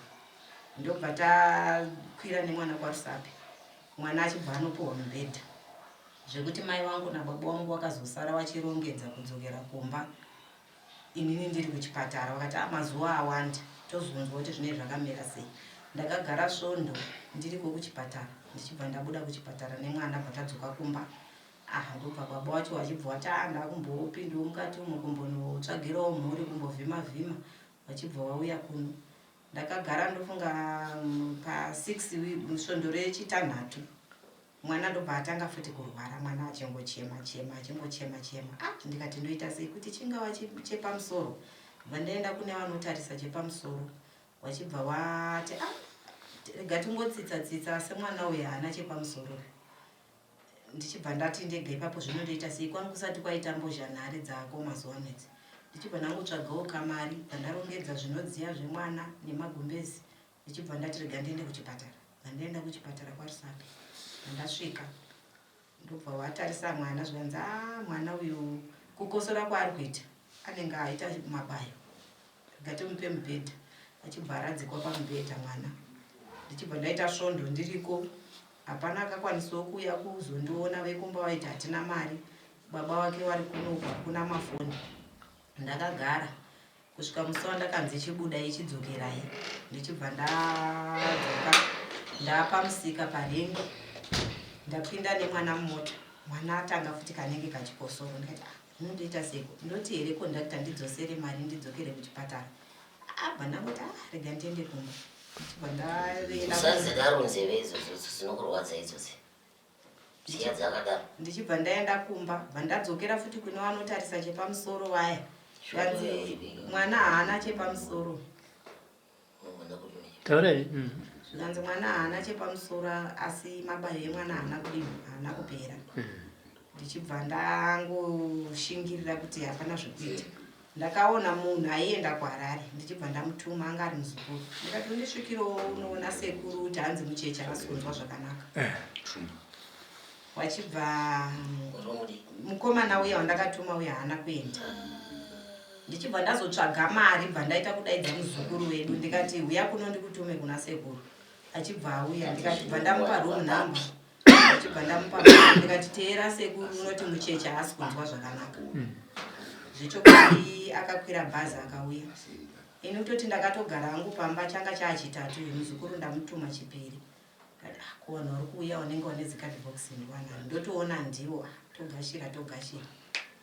Ndobva takwira nemwana kwaRusape, mwana achibva anopiwa mubhedha, zvekuti mai vangu nababa vangu vakazosara vachirongedza kudzokera kumba, inini ndiri kuchipatara. Vakati, ah, mazuva awanda, tozonzwa kuti zvinenge zvakamira sei. Ndakagara svondo ndiriko kuchipatara, ndichibva ndabuda kuchipatara nemwana, bva tadzoka kumba. Ah, ndobva baba wacho vachibva vati, ah, ndakumbopindawo mukati umo kumbonotsvagirawo mhuri, kumbovhima vhima, vachibva vauya kuno. Ndakagara ndofunga pa6 svondo rechitanhatu, mwana ndobva atanga futi kurwara, mwana achingochema chema, achingochema chema. Ah, ndikati ndoita sei kuti chingava chepamusoro? Bva ndaenda kune vanotarisa chepamusoro, vachibva vati, ah, rega tingotsitsa tsitsa asi mwana uyu haana chepamusoro. Ndichibva ndati ndega ipapo zvinondoita sei kwangu kusati kwaita mbozha nhare dzako mazuva ano idzi. Ndichibva ndangotsvagawo kamari bvandarongedza zvinodziya zvemwana nemagumbezi ndichibva ndati rega ndiende kuchipatara. Bvandaenda kuchipatara kwaRusape. Bvandasvika ndobva watarisa mwana zvikanzi ah mwana uyu kukosora kwaari kuita anenge aita mabayo rega timupe mubhedha. Achibva aradzikwa pamubhedha mwana. Ndichibva ndaita svondo ndiriko hapana akakwanisawo kuuya kuzondiona vekumba vaiti hatina mari baba wake wari kuno uku hakuna mafoni. Ndakagara kusvika musi wandakanzi chibudai chidzokerai ndichibva ndadzoka ndapamusika parengi ndapinda nemwana mumota mwana atanga futi kanenge kachikosoro ndikati ah, zvinondoita seiko ndoti here kondakta ndidzosere mari ndidzokere kuchipatara abva ndangoti ah, rega ndiende kumba ndichibva ndaenda Usadzidaro nzeve idzodzo dzinokurwadza idzodzi. Siya dzakadaro. Ndichibva ndaenda kumba bva ndadzokera futi kune vanotarisa chepamusoro vaya zvikanzi mwana haana chepamusoro. Taurai. Zvikanzi mwana haana chepamusoro asi mabayo emwana haana kudini haana kupera. Ndichibva ndangoshingirira kuti hapana zvekuita. Ndakaona munhu aienda kuHarare ndichibva ndamutuma anga ari muzukuru ndikati undisvikirewo unoona sekuru kuti hanzi mucheche havasi kunzwa zvakanaka. Wachibva mukomana uya wandakatuma uya haana kuenda. Ndichibva ndazotsvaga mari bva ndaita kudaidza muzukuru wedu ndikati huya kuno ndikutume kuna sekuru. Achibva auya ndikati bva ndamupa room number. Ndichibva ndamupa mari ndikati teera sekuru unoti mucheche haasi kunzwa zvakanaka. Zvechokwadi akakwira bhazi akauya. Ini kutoti ndakatogara hangu pamba changa chaachitatu uyu muzukuru ndamutuma chipiri. Ndikati ah ko vanhu vari kuuya vanenge vane zikadhibhokisi ndiwanani ndotoona ndiwo ah togashira togashira.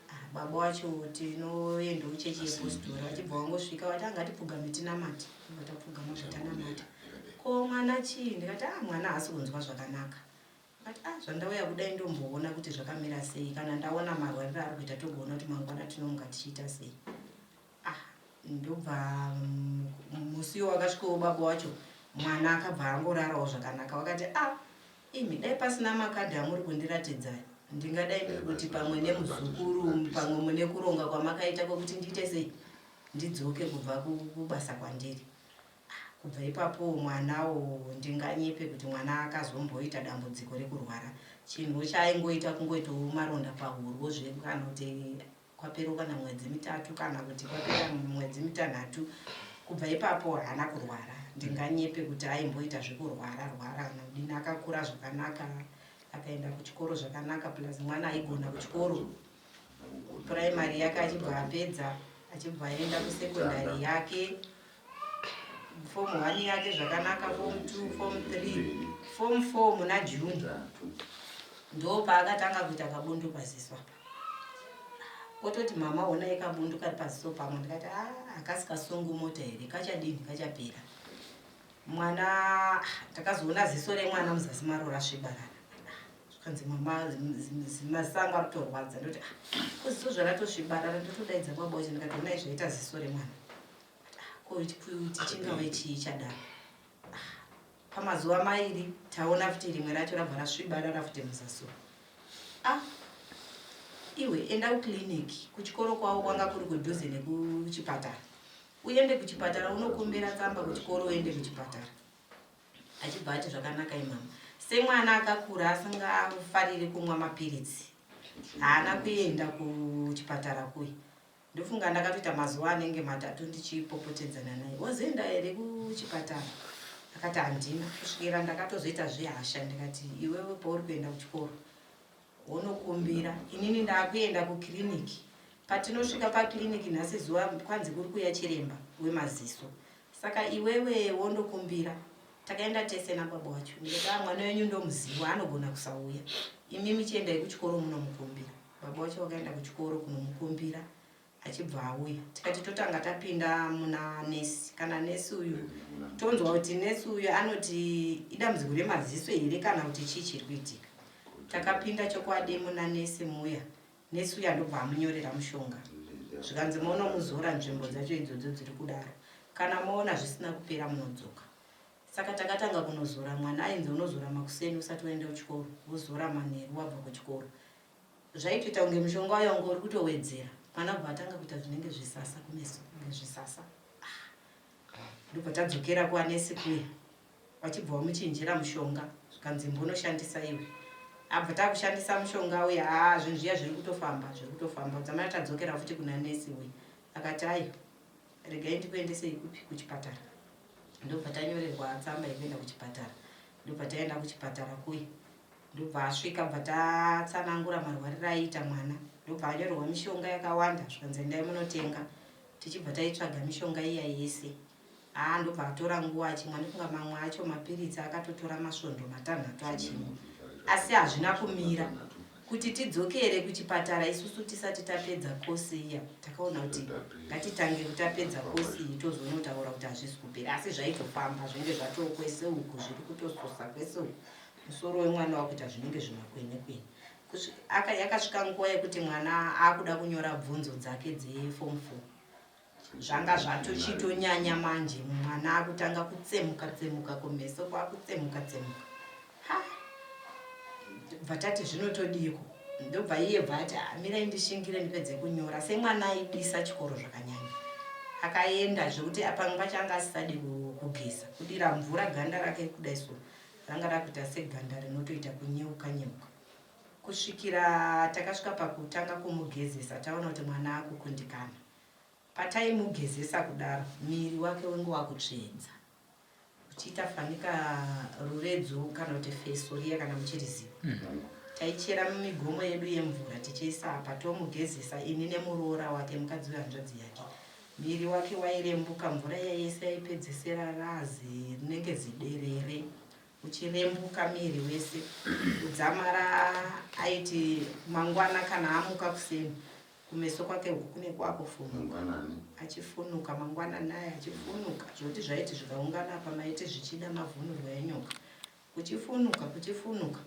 Ah, baba wacho tinoendawo chechi yepositori vachibva vangosvika vati angatipfugame tinamate. Ndobva tapfugama zvatanamata. Ko mwana chii? Ndikati ah mwana haasi kunzwa zvakanaka. Akati ah zvandauya kudai ndomboona kuti zvakamira sei kana ndaona marwariro ari kuita togoona kuti mangwana tinomuka tichiita sei. Ah ndobva musi uyo wakasvikawo baba wacho mwana akabva angorarawo zvakanaka vakati ah imi dai pasina makadhi amuri kundiratidza ndingadai ndiri kuti pamwe nemuzukuru pamwe mune kuronga kwamakaita kwekuti ndiite sei ndidzoke kubva kubasa kwandiri. Kubva ipapo mwanawo ndinganyepe kuti mwana akazomboita dambudziko rekurwara. Chinhu chaaingoita kungoitawo maronda pahuro zve kana kuti kwapera kana mwedzi mitatu kana kuti kwapera mwedzi mitanhatu. Kubva ipapo haana kurwara. Ndinganyepe kuti aimboita zvekurwara rwara kana kudini. Akakura zvakanaka akaenda kuchikoro zvakanaka plus mwana aigona kuchikoro. Puraimari yake achibva apedza achibva aenda kusekondari yake. Form 1 yake zvakanaka, form 2, form 3, form 4 muna June ndo paakatanga kuita kabundu paziso apa. Ototi mama honai kabundu kari paziso pangu ndikati ah hakasi kasungu mota here kachadini kachapera. Mwana takazoona ziso remwana muzasi maro rasvibarara. Zvikanzi mama maziso angu ari kutorwadza ndoti ah ko ziso zvaratosvibarara ndotodaidza baba wacho ndikati honai zvaita ziso remwana. Kuti chingave chii chadaro. Pamazuva mairi taona futi rimwe racho rabva rasvibarara futi muzasi umu. Ah iwe enda kuclinic kuchikoro kwavo kwanga kuri kudhuze nekuchipatara. Uende kuchipatara unokumbira tsamba kuchikoro uende kuchipatara. Achibva ati zvakanaka imama. Semwana akakura asingafariri kumwa mapiritsi. Haana kuenda kuchipatara kuya. Ndofunga ndakatoita mazuva anenge matatu ndichipopotedzana naye. Wazoenda here kuchipatara? Akati handina. Kusvikira ndakatozoita zvehasha ndikati iwewe pauri kuenda kuchikoro wonokumbira. Inini ndakuenda kukiriniki. Patinosvika pakiriniki nhasi zuva kwanzi kuri kuuya chiremba wemaziso. Saka iwewe wondokumbira. Takaenda tese nababa wacho. Ndikati ah mwana wenyu ndomuziva anogona kusauya. Imimi chiendai kuchikoro munomukumbira. Baba wacho wakaenda kuchikoro kunomukumbira achibva auya tikati totanga tapinda muna nesi kana nesi uyu tonzwa kuti nesi uyu anoti idambudziko remaziso here kana kuti chii chiri kuitika. Takapinda chokwadi muna nesi muya nesi uya ndobva amunyorera mushonga zvikanzi monomuzora nzvimbo dzacho idzodzo dziri kudaro kana moona zvisina kupera munodzoka. Saka takatanga kunozora mwana ainzi unozora makuseni usati waenda kuchikoro, wozora manheru wabva kuchikoro. Zvaitoita kunge mushonga uya unge uri kutowedzera. Mwana bva atanga kuita zvinenge zvisasa kumeso, kunge zvisasa. Ah. Ndobva tadzokera kuanesi kuya. Vachibva vamuchinjira mushonga zvikanzi imbonoshandisa iwe. Abva takushandisa mushonga uya haa zvinhu zviya zviri kutofamba, zviri kutofamba. Dzamara tadzokera futi kuna nesi uya. Akati ayo regai ndikuendesei kupi kuchipatara. Ndobva tanyorerwa tsamba yekuenda kuchipatara. Ndobva taenda kuchipatara kuya. Ndobva asvika bva tatsanangura marwariro aiita mwana. Ndobva anyorerwa mishonga yakawanda zvikanzi endai munotenga. Tichibva taitsvaga mishonga iya yese. Haa ndobva atora nguva achimwa ndofunga mamwe acho mapiritsi akatotora masvondo matanhatu achimwa asi hazvina kumira kuti tidzokere kuchipatara isusu tisati tapedza kosi iya takaona kuti ngatitange kutapedza kosi iyi tozonotaura kuti hazvisi kupera asi zvaitofamba zvinenge zvatokwese uku zviri kutososa kwese uku musoro wemwana wakuita zvinenge zvimakwene kwene yakasvika nguva yekuti mwana akuda kunyora bvunzo dzake dzefom four Zvanga zvatochitonyanya manje mwana akutanga kutsemuka tsemuka kumeso kwakutsemuka tsemuka. Ha! Bva tati zvinotodiiko? Ndobva iye bva ati ah, mirai ndishingire ndipedze kunyora semwana aidisa chikoro zvakanyanya. Akaenda zvekuti pamwe pacho anga asisadi kugeza, kudira mvura ganda rake kudai so ranga rakuita seganda rinotoita kunyeuka nyeuka. Kusvikira takasvika pakutanga kumugezesa taona kuti mwana akukundikana. Pataimugezesa kudaro miri wake wenge wakutsvedza uchiita fanika ruredzo kana kuti feso riya kana muchiriziva. Taichera mumigomo yedu yemvura tichiisa apa tomugezesa ini nemuroora wake mukadzi wehanzvadzi yake. Miri wake wairembuka mvura iya yese yaipedzesera razi rinenge ziderere. Uchirembuka miri wese kudzamara aiti mangwana kana amuka kuseni kumeso kwake uku kune kwakufunuka achifunuka mangwanani aya achifunuka zvekuti zvaiti zvikaungana apa maiti zvichida mavhunurwa enyoka kuchifunuka kuchifunuka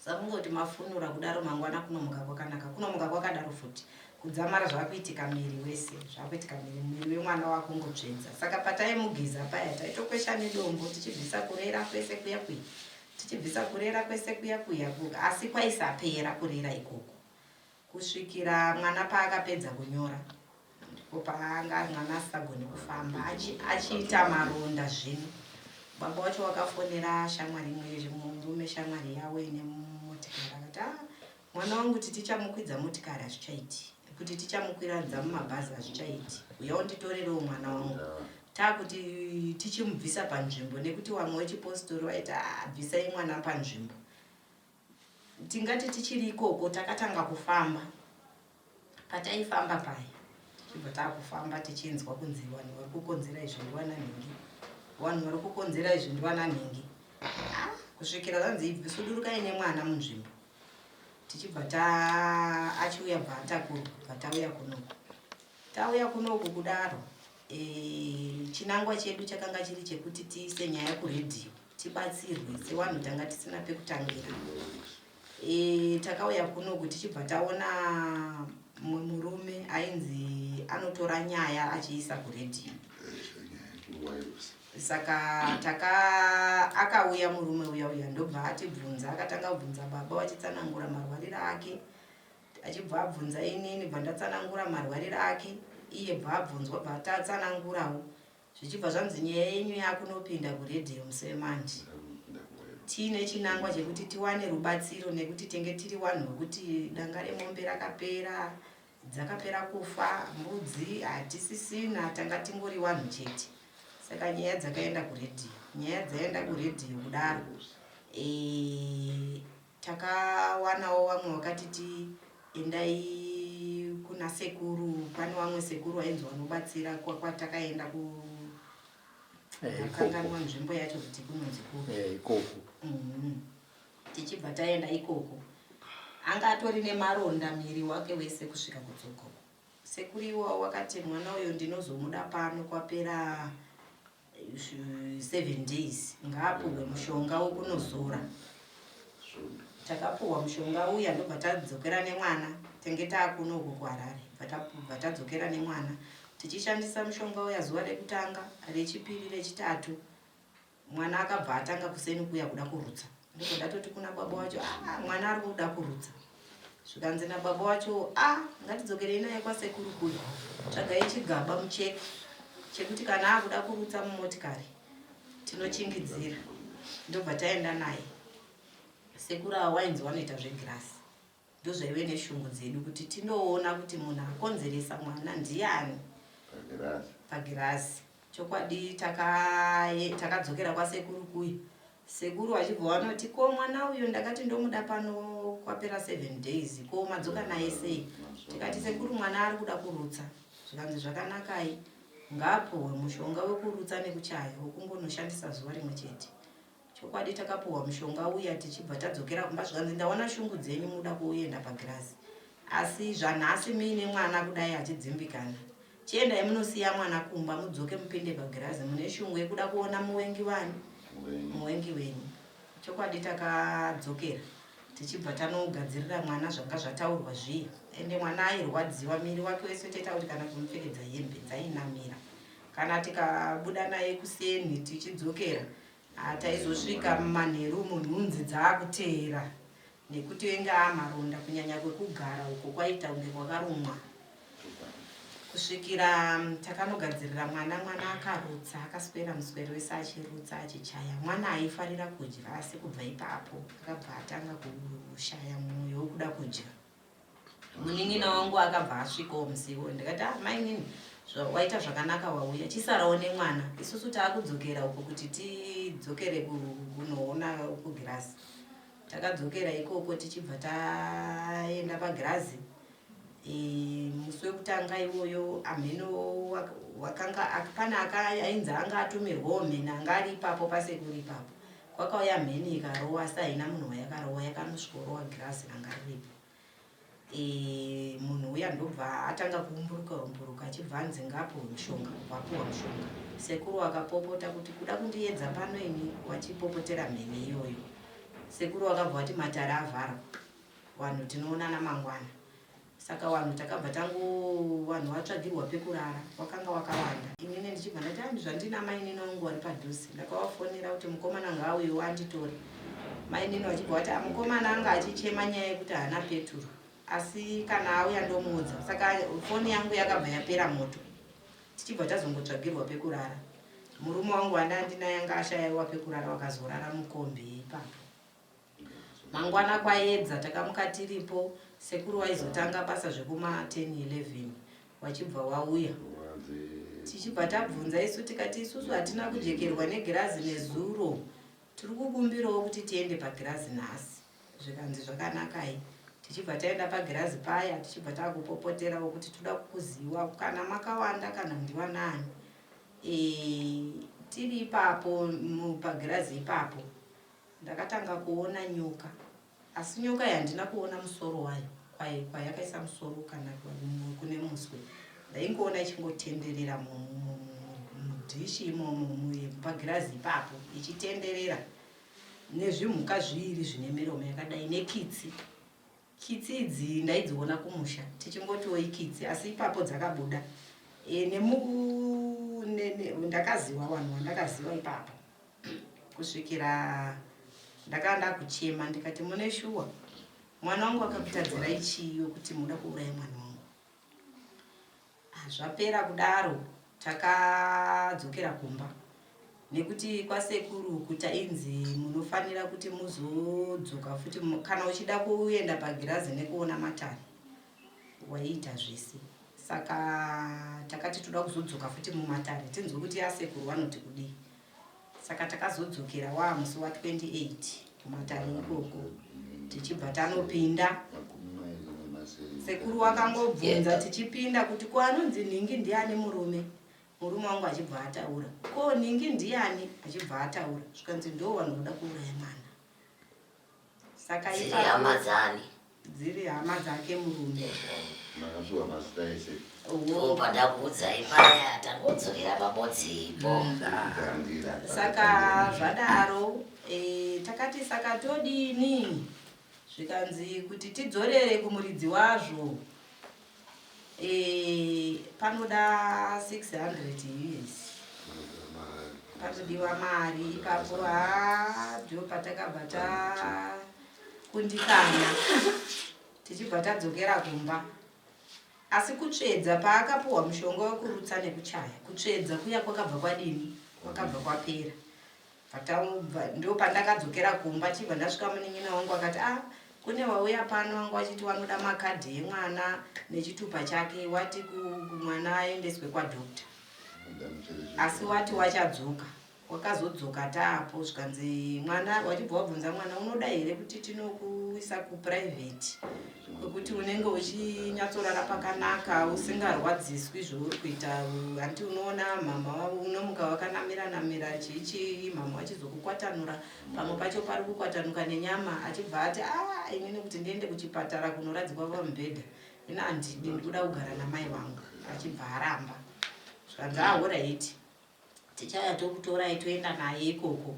Samungoti mafunura kudaro mangwana kunomuka kwakanaka kunomuka kwakadaro futi kudzamara zvakuitika miri wese zvakuitika miri miri wemwana wakungotsvedza saka pataimugeza paya taitokwesha nedombo tichibvisa kurera kwese kuya kuya tichibvisa kurera kwese kuya kuya asi kwaisapera kurera ikoko Kusvikira mwana paakapedza kunyora ndipo paanga ari mwana asisagoni kufamba achiita maronda zvino. Baba wacho wakafonera shamwari imwe murume shamwari yavo ine motikari akati ah, mwana wangu kuti tichamukwidza motikari hazvichaiti kuti tichamukwiradza mumabhazi hazvichaiti uya unditorerewo mwana wangu takuti tichimubvisa panzvimbo nekuti wamwe wechipositori waiti ah, bvisai mwana panzvimbo Tingati tichiri ikoko takatanga kufamba. Pataifamba paya tichibva takufamba tichinzwa kunzi vanhu vari kukonzera izvi ndiwana nhingi, vanhu vari kukonzera izvi ndiwana nhingi. Ah, kusvikira zvanzi sudurukai nemwana munzvimbo. Tichibva ta achiuya bva atakurwa bva tauya kunoku. Tauya kunoku kudaro E, chinangwa chedu chakanga chiri chekuti tiise nyaya kuredhiyo tibatsirwe sewanhu tanga tisina pekutangira. E, takauya kunoku tichibva taona mumwe murume ainzi anotora nyaya achiisa kuredhiyo. Saka taka akauya murume uya uya ndobva atibvunza akatanga kubvunza baba vachitsanangura marwariro ake Achibva abvunza inini bva ndatsanangura marwariro ake iye bva abvunzwa bva tatsanangurawo zvichibva zvanzi nyaya yenyu yakunopinda kuredhiyo musi wemanje tiine chinangwa chekuti tiwane rubatsiro nekuti tenge tiri wanhu wekuti danga remombe rakapera dzakapera kufa mbudzi hatisisina tanga tingori wanhu chete saka nyaya dzakaenda kuredhiyo nyaya dzaenda kuredhiyo kudaro e, Takawanawo vamwe vakatiti endai kuna sekuru, pane vamwe sekuru vainzi vanobatsira kwatakaenda ku eh, ndakanganwa nzvimbo yacho kuti kunonzi kupi eh, ikoko. Tichibva taenda ikoko anga atori nemaronda miri wake wese kusvika kutsoko. Sekuru iwawo wakati mwana uyo ndinozomuda pano kwapera 7 days ngaapuhwe mushonga wekunozora. Takapuhwa mushonga uya ndobva tadzokera nemwana tenge taakuno uko kuHarare bva tadzokera nemwana tichishandisa mushonga uya zuva rekutanga, rechipiri, rechitatu. Mwana akabva atanga kuseni kuya kuda kurutsa. Ndiko ndatoti kuna baba wacho, ah, mwana ari kuda kurutsa. Zvikanzi nababa wacho, ah, ngatidzokerei naye kwasekuru kuya. Tsvagai chigaba mucheke chekuti kana akuda kurutsa mumotikari tinochingidzira. Ndobva taenda naye. Sekuru ava wainzi wanoita zvegirasi. Ndozvaive neshungu dzedu kuti tindoona kuti munhu akonzeresa mwana ndiani pagirazi. Chokwadi takadzokera kwasekuru kuya. Sekuru vachibva vanoti ko mwana uyo ndakati ndomuda pano kwapera 7 days ko madzoka naye sei? Tikati sekuru mwana ari kuda kurutsa. Zvikanzi zvakanakai ngaapuhwe mushonga wekurutsa nekuchaya wekungonoshandisa zuva rimwe chete. Chokwadi takapuhwa mushonga uya tichibva tadzokera kumba zvikanzi ndaona shungu dzenyu muda kuenda pagirazi asi zvanhasi muine mwana kudai achidzimbikana chiendai munosiya mwana kumba mudzoke mupinde pagirazi mune shungu yekuda kuona muwengi wani muwengi wenyu. Chokwadi takadzokera tichibva tanogadzirira mwana zvanga zvataurwa zviya ende mwana airwadziwa miri wake wese toita kuti kana kumupfekedza hembe dzainamira kana tikabuda naye kuseni tichidzokera Taizosvika manheru munhunzi dzaakuteera nekuti enge aamaronda kunyanya kwekugara uko kwaiita kunge kwakarumwa. Kusvikira takanogadzirira mwana, mwana akarutsa akaswera muswero wese achirutsa achichaya. Mwana aifarira kudya asi kubva ipapo akabva atanga kushaya mwoyo wekuda kudya. Munin'ina wangu akabva asvikawo musi iwoyo ndikati ah mainini waita zvakanaka wauya chisarawo nemwana isusu taakudzokera uko kuti tidzokere kunoona kugirazi. Takadzokera ikoko tichibva taenda pagirazi e, musi wekutanga iwoyo amheno wakanga pane ainzi anga atumirwawo mheni anga ari ipapo pasekuru ipapo kwakauya mheni ikarowa asi haina munhu wayakarowa yakanosvikorowa girazi ranga riripo. E, munhu uya ndobva atanga kuumburuka umburuka achibva anzi ngaapuwe mushonga kubva apuwa mushonga sekuru akapopota kuti kuda kundiedza pano ini wachipopotera mheni iyoyo sekuru wakabva wati matare avharwa vanhu tinoonana mangwana Saka wanhu takabva tango wanhu watsvagirwa pekurara wakanga wakawanda inini ndichibva ndati ah zvandina mainini wangu wari padhuze ndakawafonera kuti mukomana ngaauyewo anditore mainini wachibva wati ah mukomana anga achichema nyaya yekuti haana peturu asi kana auya ndomuudza saka foni yangu yakabva yapera moto tichibva tazongotsvagirwa pekurara murume wangu wandandinaye anga ashaiwa pekurara wakazorara mukombi ipapo Mangwana kwayedza takamuka tiripo sekuru waizotanga basa zvekuma 10 11 wachibva wauya tichibva tabvunza isu tikati isusu hatina kujekerwa negirazi nezuro tiri kukumbirawo kuti tiende pagirazi nhasi zvikanzi zvakanakai tichibva taenda pagirazi paya tichibva takupopoterawo kuti toda kukuziwa kana makawanda kana ndiwanani e, tiri ipapo pagirazi ipapo Ndakatanga kuona nyoka asi nyoka iyi handina kuona musoro wayo kwayakaisa musoro kana kune muswe. Ndaingoona ichingotenderera mudhishi imomo pagirazi ipapo ichitenderera nezvimhuka zviiri zvine miromo yakadai nekitsi. Kitsi idzi ndaidziona kumusha tichingotiwo ikitsi asi ipapo dzakabuda e, nemu ne, ne, ndakaziwa vanhu vandakaziva ipapo kusvikira ndakanga ndakuchema ndikati mune shuwa mwana wangu akakutadzirai chii wekuti muda kuuraya mwana wangu ah, zvapera kudaro takadzokera kumba nekuti kwasekuru uku tainzi munofanira kuti muzodzoka futi kana uchida kuenda pagirazi nekuona matare waiita zvese saka takati toda kuzodzoka futi mumatare tinzwe kuti asekuru vanoti kudii Saka takazodzokera waa musi wa 28 kumatare ikoko tichibva tanopinda. Sekuru wakangobvunza tichipinda kuti ko anonzi nhingi ndiani murume? Murume wangu achibva ataura. Ko nhingi ndiani? Achibva ataura. Zvikanzi ndo vanhu voda kuuraya mwana. Saka Dziri hama dzani? Dziri hama dzake murume. Makapiwa mazita ese. Ndopa ndakuudzai paya tangodzokera pabodzipo. Saka zvadaro e, takati saka todini? Zvikanzi kuti tidzorere kumuridzi wazvo e, panoda 600 US. Patodiwa mari ipapo, haa ndo patakabva takundikana tichibva tadzokera kumba. Asi kutsvedza paakapuhwa mushonga wekurutsa nekuchaya, kutsvedza kuya kwakabva kwadini? Kwakabva kwapera. Ndo pandakadzokera kumba chibva ndasvika munin'ina wangu akati ah kune wauya pano wanga wachiti wanoda makadhi emwana nechitupa chake wati mwana aendeswe kwadhokta asi wati wachadzoka wakazodzoka taapo zvikanzi mwana wachibva wabvunza mwana unoda here kuti tinokuisa kuprivate kwekuti unenge uchinyatsorara pakanaka usingarwadziswi zvouri kuita hanti unoona mhamha wavo unomuka wakanamira namira chiichii mhamha vachizokukwatanura pamwe pacho pari kukwatanuka nenyama achibva ati a ah, inini kuti ndiende kuchipatara kunoradzikwa pamubhedha ini handidi ndikuda kugara namai vangu achibva aramba zvikanzi ahoraiti ah, Tichauya tokutorai toenda naye ikoko.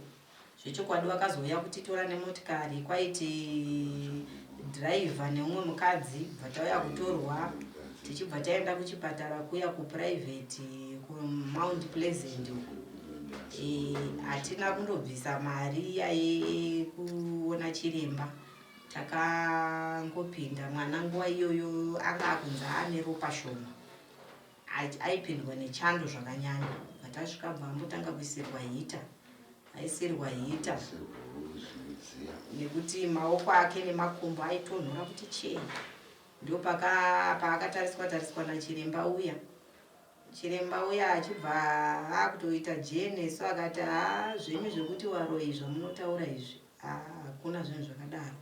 Zvechokwadi vakazouya kutitora nemotikari kwaiti dhiraivha neumwe mukadzi bva tauya kutorwa tichibva taenda kuchipatara kuya kuprivate kumount Pleasant uko. E, hatina kundobvisa mari iya yekuona chiremba takangopinda mwana nguva iyoyo anga akunzi ane ropa shoma Aipindwa nechando zvakanyanya bva tasvika bva ambotanga kuisirwa hita aisirwa hita nekuti maoko ake nemakumbo aitonhora kuti chee ndo paakatariswa tariswa nachiremba uya chiremba uya achibva akutoita jeneso akati haa zvenyu zvekuti waroyi zvamunotaura izvi hakuna zvinhu zvakadaro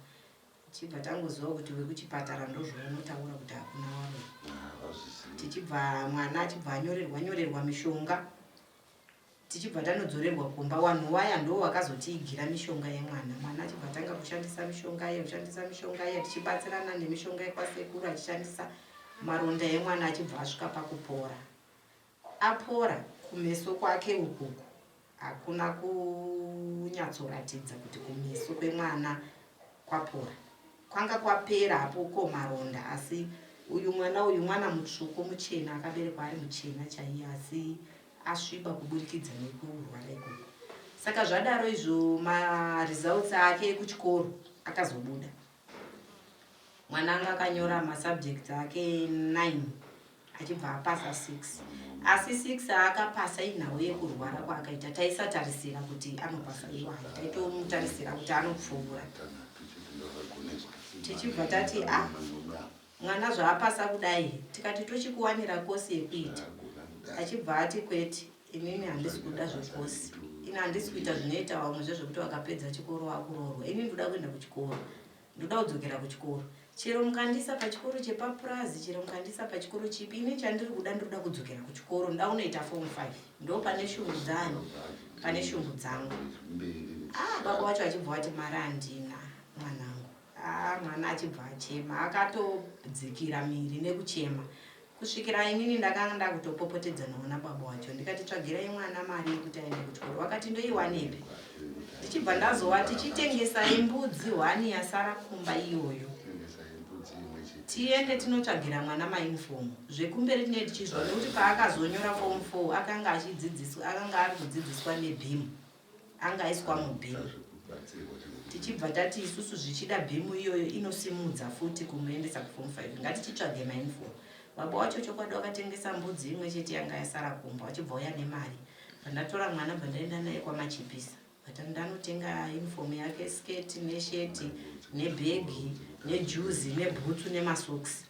Tichibva tangoziva kuti wekuchipatara ndozvaunotaura kuti hakuna waroyi. Tichibva mwana achibva anyorerwa nyorerwa mishonga tichibva tanodzorerwa kumba. Wanhu waya ndo wakazotiigira mishonga yemwana. Mwana achibva atanga kushandisa mishonga iye kushandisa mishonga iye tichibatsirana nemishonga yekwasekuru achishandisa maronda emwana achibva asvika pakupora. Apora kumeso kwake ukuku hakuna kunyatsoratidza kuti kumeso kwemwana kwapora. Kwanga kwapera hapo ko maronda asi uyu mwana uyu mwana mutsvuku muchena akaberekwa ari muchena chaiye asi asviba kuburikidza nekurwara ikoko. Saka zvadaro izvo maresults ake ekuchikoro akazobuda. Mwana anga akanyora masubjects ake 9 achibva apasa 6 asi 6 aakapasa inhau yekurwara kwaakaita taisatarisira kuti anopasa iwayo taitomutarisira kuti anopfuura tichibva tati a ah, mwana zvaapasa kudai tikati tochikuwanira kosi yekuita achibva ati kwete inini handisi kuda zvekosi ini handisi kuita zvinoita vamwe zvezvekuti vakapedza chikoro vakuroorwa ini ndoda kuenda kuchikoro Ndoda kudzokera kuchikoro. Chero mukandiisa pachikoro chepapurazi, chero mukandiisa pachikoro chipi, ini chandiri kuda ndinoda kudzokera kuchikoro. Ndoda kunoita form 5. Ndo pane shungu dzani, pane shungu dzangu. Ah, baba wacho achibva wati mari handina mwanangu. Ah, mwana achibva achema, akatodzikira miri nekuchema. Kusvikira inini ndakanga ndakutopopotedzanawo nababa wacho ndikati tsvagirai mwana mari yekuti aende kuchikoro vakati ndoiwanepi ndichibva ndazovati chitengesai mbudzi hwani yasara kumba iyoyo tiende tinotsvagira mwana maunifomu zvekumberi tinee tichizwa nekuti paakazonyora fomu four akanga achidzidziswa akanga ari kudzidziswa nebhimu anga aiswa mubhimu tichibva tati isusu zvichida bhimu iyoyo inosimudza futi kumuendesa kuform 5 ngatichitsvage mainfo baba wacho chokwadi wakatengesa mbudzi imwe chete yanga yasara kumba wachibva uya nemari pandatora mwana bva ndaenda naye kwamachipisa but ndanotenga uniform yake sketi nesheti nebhegi nejuzi nebhutsu nemasoksi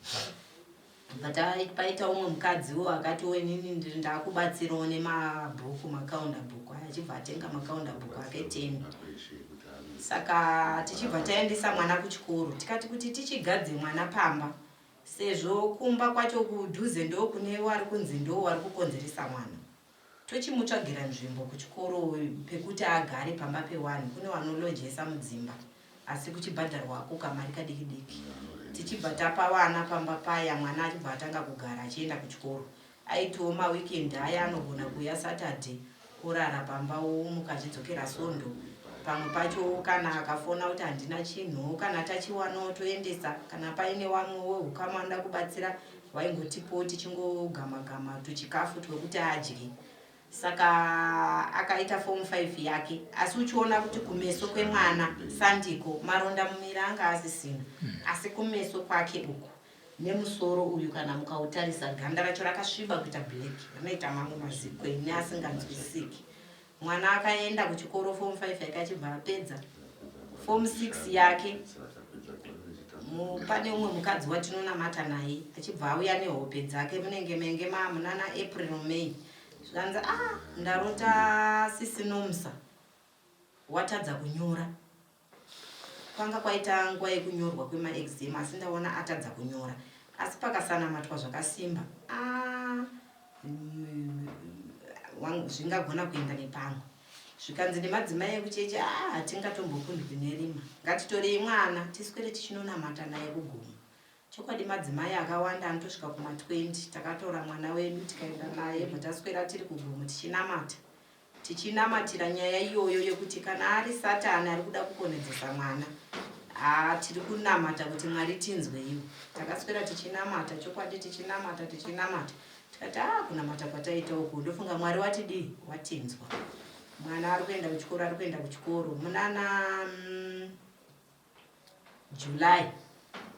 But paita umwe mukadziwo akatiwo inini ndiri ndakubatsirawo nemabhuku makaunda bhuku aya achibva atenga makaunda bhuku ake ten saka tichibva taendesa mwana kuchikoro tikati kuti tichigadze mwana pamba sezvo kumba kwacho kudhuze ndo kune wari kunzi ndo wari kukonzeresa mwana Tochimutsvagira nzvimbo kuchikoro pekuti agare pamba pewanhu kune wanolojesa mudzimba asi kuchibhadharwako kamari kadiki diki. Tichibva tapa wana pamba paya mwana achibva atanga kugara achienda kuchikoro. Aitiwo maweekend aya anogona kuuya Saturday orara pamba omuka achidzokera Sondo. Pamwe pacho kana akafona kuti handina chinhu kana tachiwanawo toendesa kana paine wamwe wehukama anoda kubatsira Waingotipo tichingogama gama tuchikafu twekuti adye. Saka akaita form 5 yake asi uchiona kuti kumeso kwemwana sandiko maronda mumiri anga asisina asi kumeso kwake uku nemusoro uyu kana mukautarisa ganda racho rakasviba kuita black rinoita mamwe mazikwenye asinganzwisisiki. Mwana akaenda kuchikoro form 5 yake achibva apedza form 6 yake pane umwe mukadzi watinonamata naye achibva auya nehope dzake munenge menge mamunana April May zvikanzi ah ndarota sisi Nomsa watadza kunyora kwanga kwaita nguva yekunyorwa kwemaexam asi ndaona atadza kunyora asi pakasanamatwa zvakasimba ah, zvingagona kuenda nepamwe zvikanzi nemadzimai ekuchechi ah hatingatombokundwi nerima ngatitorei mwana tiswere tichinonamata naye kugomo Chokwadi madzimai akawanda anotosvika kuma 20 takatora mwana wedu tikaenda naye bva taswera tiri kugomo tichinamata tichinamatira nyaya iyoyo yekuti kana ari satani ari kuda kukonedzesa mwana haa tiri kunamata kuti mwari tinzweiwo takaswera tichinamata chokwadi tichinamata tichinamata tikati haa kunamata kwataita uku ndofunga mwari watidii watinzwa mwana ari kuenda kuchikoro ari kuenda kuchikoro munana July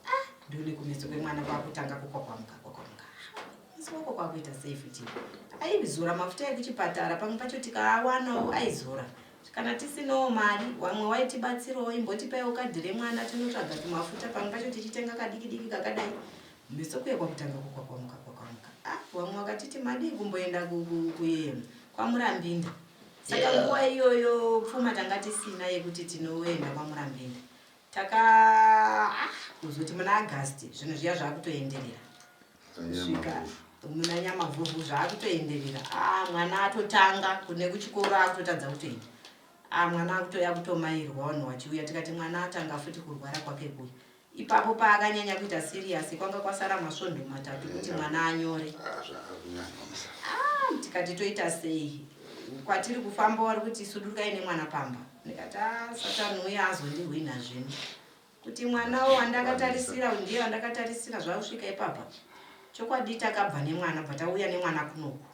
ah, ndone kumeso kwemwana kwakutanga kukwakwamuka kwakwamuka musi wako kwakuita sei futi aizora mafuta ekuchipatara pamwe pacho tikaawanawo aizora kana tisinawo mari wamwe waitibatsirawo imbotipaiwo kadhi remwana tinotsvaga tumafuta pamwe pacho tichitenga kadiki diki kakadai meso kuye kwakutanga kukwakwamuka kwakwamuka ah, wamwe wakatiti madii kumboenda kwamurambinda Saka nguva iyoyo pfuma tanga tisina yekuti tinoenda kwaMurambinda. Taka ah, kuzoti muna August zvinhu zviya zvakutoenderera. Kusvika muna Nyamavhuvhu zvakutoenderera. Ah, mwana atotanga kune kuchikoro akutotadza kutoenda. Ah, mwana akutoya kutomairwa vanhu vachiuya tikati mwana atanga futi kurwara kwake kuya. Ipapo paakanyanya kuita serious kwanga kwasara masvondo matatu kuti mwana anyore. Ah, tikati toita sei? Kwatiri kufamba wari kuti sudurukai nemwana pamba. Ndikati ah, satani uya azondihwinha zvino. Kuti mwana wandakatarisira ndiye wandakatarisira zvakusvika ipapa. Chokwadi takabva nemwana bva tauya nemwana kunoku.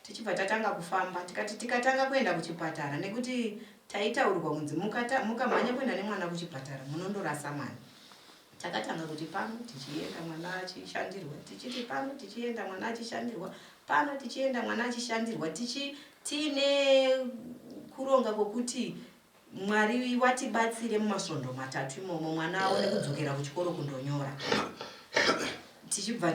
Tichibva tatanga kufamba tikati tikatanga kuenda kuchipatara nekuti taitaurirwa kunzi mukamhanya kuenda nemwana kuchipatara munondorasa mwana. Takatanga kuti pano tichienda mwana achishandirwa tichiti pano tichienda mwana achishandirwa pano tichienda mwana achishandirwa tichi tiine kuronga kwokuti Mwari watibatsire mumasvondo matatu imomo mwana aone kudzokera kuchikoro kundonyora. Tichibva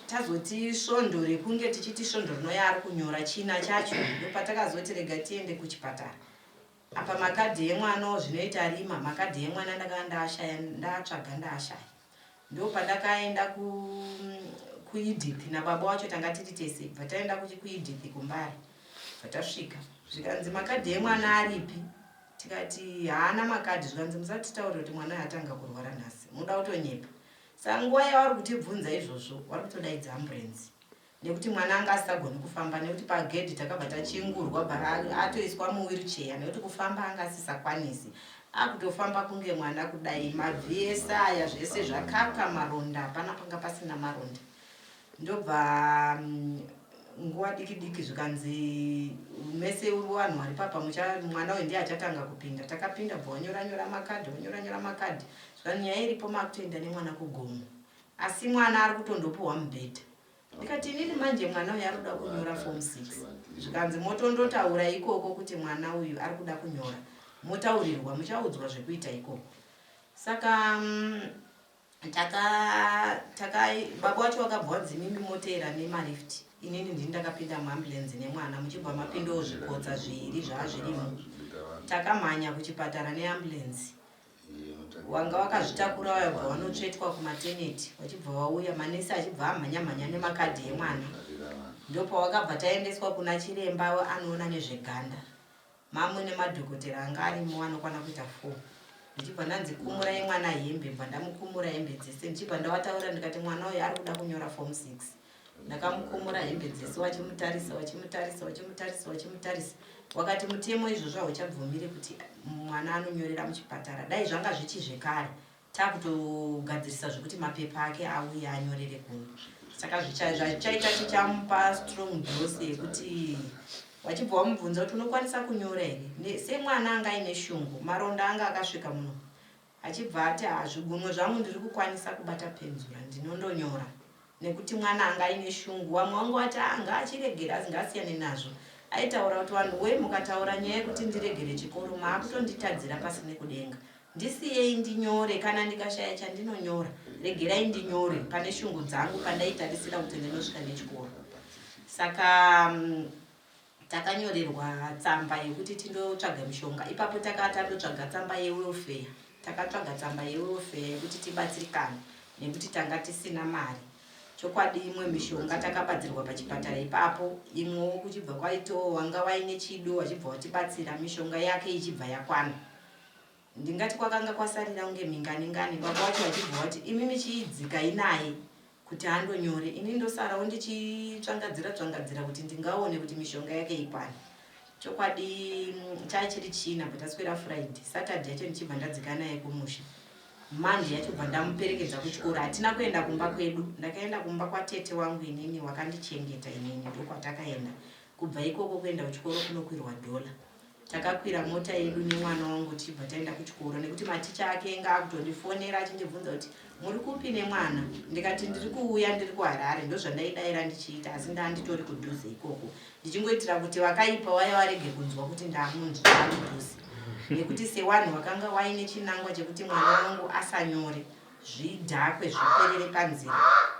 tazoti svondo rekunge tichiti svondo rinouya ari kunyora china chacho ndopatakazoti rega tiende kuchipatara. Apa makadhi emwana zvinoita rima makadhi emwana ndakanga ndaashaya ndaatsvaga ndaashaya. Ndopandakaenda ku kuEdith nababa wacho tanga tiri tese bva taenda kuEdith kuMbare bva tasvika zvikanzi makadhi emwana aripi tikati haana makadhi zvikanzi musatitaurire kuti mwana uyu atanga kurwara nhasi muda kutonyepa saka nguva yavari kutibvunza izvozvo vari kutodaidza amburenzi nekuti mwana anga asisagoni kufamba nekuti pagedhi takabva tachingurwa but atoiswa muwheelchair nekuti kufamba anga asisakwanisi akutofamba kunge mwana kudai mabvi ese aya zvese zvakaka maronda hapana panga pasina maronda ndobva nguva diki diki zvikanzi mese vanhu vari papa mwana uyu ndiye achatanga kupinda takapinda bva wanyora nyora makadhi wanyora nyora makadhi zvikanzi nyaya iripo makutoenda nemwana kugomo Asi mwana ari kutondopuhwa mubhedha. Ndikati inini manje mwana uyu ari kuda kunyora form 6. Zvikanzi motondotaura ikoko kuti mwana uyu ari kuda kunyora. Motaurirwa muchaudzwa zvekuita ikoko. Saka taka taka baba wacho wakabva wanzi imimi moteera nemalift. Inini ndini ndakapinda muambulance nemwana muchibva mapindawo zvikotsa zviiri zvaazvirimo. Takamhanya kuchipatara neambulance. Wanga wakazvitakura wabva wanotsvetwa kumateneti wachibva wauya manesi achibva amhanya mhanya nemakadhi emwana ndopawakabva taendeswa kuna chiremba anoona nezveganda mamwe nemadhokotera anga arimo anokwana kuita four ndichibva ndanzi kumurai mwana hembe bva ndamukumura hembe dzese ndichibva ndawataura ndikati mwana uyu ari kuda kunyora form six Ndakamukumura hembe dzese wachimutarisa wachimutarisa wachimutarisa wachimutarisa wakati mutemo izvozvo hauchabvumiri kuti mwana anonyorera muchipatara dai zvanga zvichi zvekare takutogadzirisa zvekuti mapepa ake auye anyorere kuno. Saka zvachichaita tichamupa strong dose yekuti wachibva wamubvunza kuti unokwanisa kunyora here semwana anga aine shungu, maronda anga akasvika muno, achibva ati ha, zvigunwe zvangu ndiri kukwanisa kubata penzura, ndinondonyora. Nekuti mwana anga aine shungu, vamwe vangu vati ah, ngaachiregere asi ngaasiyane nazvo. Aitaura kuti vanhu wee mukataura nyaya yekuti ndiregere chikoro maakutonditadzira pasi nekudenga. Ndisiyei ndinyore, kana ndikashaya chandinonyora regerai ndinyore pane shungu dzangu pandaitarisira kuti ndinosvika nechikoro. Saka takanyorerwa tsamba yekuti tindotsvaga mishonga. Ipapo taka tandotsvaga tsamba yewelfare, takatsvaga tsamba yewelfare yekuti tibatsirikane nekuti tanga tisina mari. Chokwadi imwe mishonga takabatsirwa pachipatara ipapo, imwewo kuchibva kwaitawo wanga waine chido wachibva watibatsira mishonga yake ichibva yakwana. Ndingati kwakanga kwasarira kunge mingani ngani, baba wacho vachibva vati imimi chiidzikai naye kuti andonyore, ini ndosarawo ndichitsvangadzira tsvangadzira kuti ndingaone kuti mishonga yake ikwane. Chokwadi chaichiri china but taswera Friday, Saturday yacho ndichibva ndadzika naye kumusha. Monday yacho bva ndamuperekedza kuchikoro. Hatina kuenda kumba kwedu, ndakaenda kumba kwatete wangu inini wakandichengeta inini, ndokwatakaenda. Kubva ikoko kuenda kuchikoro kunokwirwa dollar. Takakwira mota yedu nemwana wangu tichibva taenda kuchikoro nekuti maticha ake anga akutondifonera achindibvunza kuti muri kupi nemwana, ndikati ndiri kuuya, ndiri kuHarare. Ndozvandaidaira ndichiita, asi ndanditori kudhuze ikoko ndichingoitira kuti vakaipa waya warege kunzwa kuti ndamudhuze, nekuti sewanhu wakanga waine chinangwa chekuti mwana wangu asanyore zvidhakwe zviperere panzira,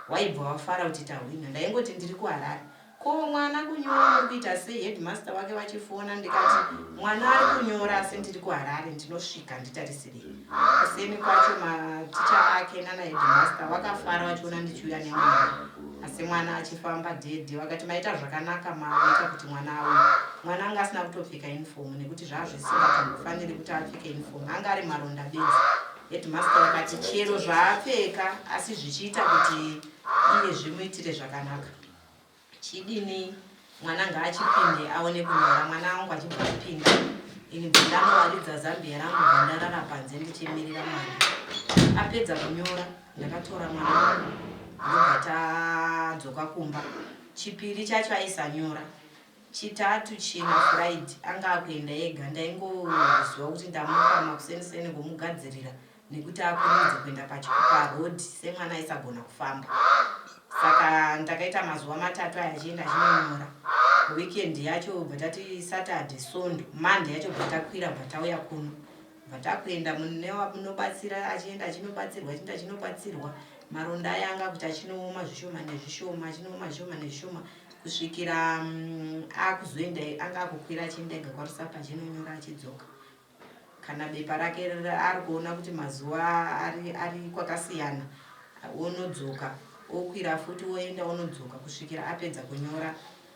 waibva wafara kuti tahwina. Ndaingoti ndiri kuHarare. Ko mwana kunyora muri kuita sei? Headmaster wake vachifona, ndikati mwana ari kunyora asi ndiri kuHarare, ndinosvika nditarisirei. Kuseni kwacho maticha ake nana headmaster vakafara vachiona ndichiuya nemwana, asi mwana achifamba dhedhe, vakati maita zvakanaka maita kuti mwana auye. Mwana anga asina kutopfeka uniform nekuti zvazvisingatombofaniri kuti apfeke uniform, anga ari maronda bedzi. Headmaster vakati chero zvaapfeka asi zvichiita kuti iye zvimuitire zvakanaka, chidini mwana ngaachipinde aone kunyora. Mwana wangu achibva apinda, ini bva ndanowaridza zambia rangu, bva ndarara panze ndichimirira mwana apedza kunyora. Ndakatora mwana wangu ndobva tadzoka kumba. Chipiri chacho aisanyora, Chitatu, China, Friday anga akuenda ega. Ndaingoziva kuti ndamuka makuseniseni kumugadzirira nekuti akurumidze kuenda paroad semwana aisagona kufamba. Saka ndakaita mazuva matatu aya achienda achinonyora. Weekend yacho bva tati Saturday, Sondo, Monday yacho bva takwira bva tauya kuno, bva takuenda munobatsira, achienda achinobatsirwa, achienda achinobatsirwa. Maronda aya anga kuti achinooma zvishoma nezvishoma, achinooma zvishoma nezvishoma kusvikira akuzoenda anga akukwira achienda ega kwaRusape achinonyora achidzoka. Kana bepa rake ari kuona kuti mazuva ari kwakasiyana, onodzoka okwira futi oenda onodzoka kusvikira apedza kunyora.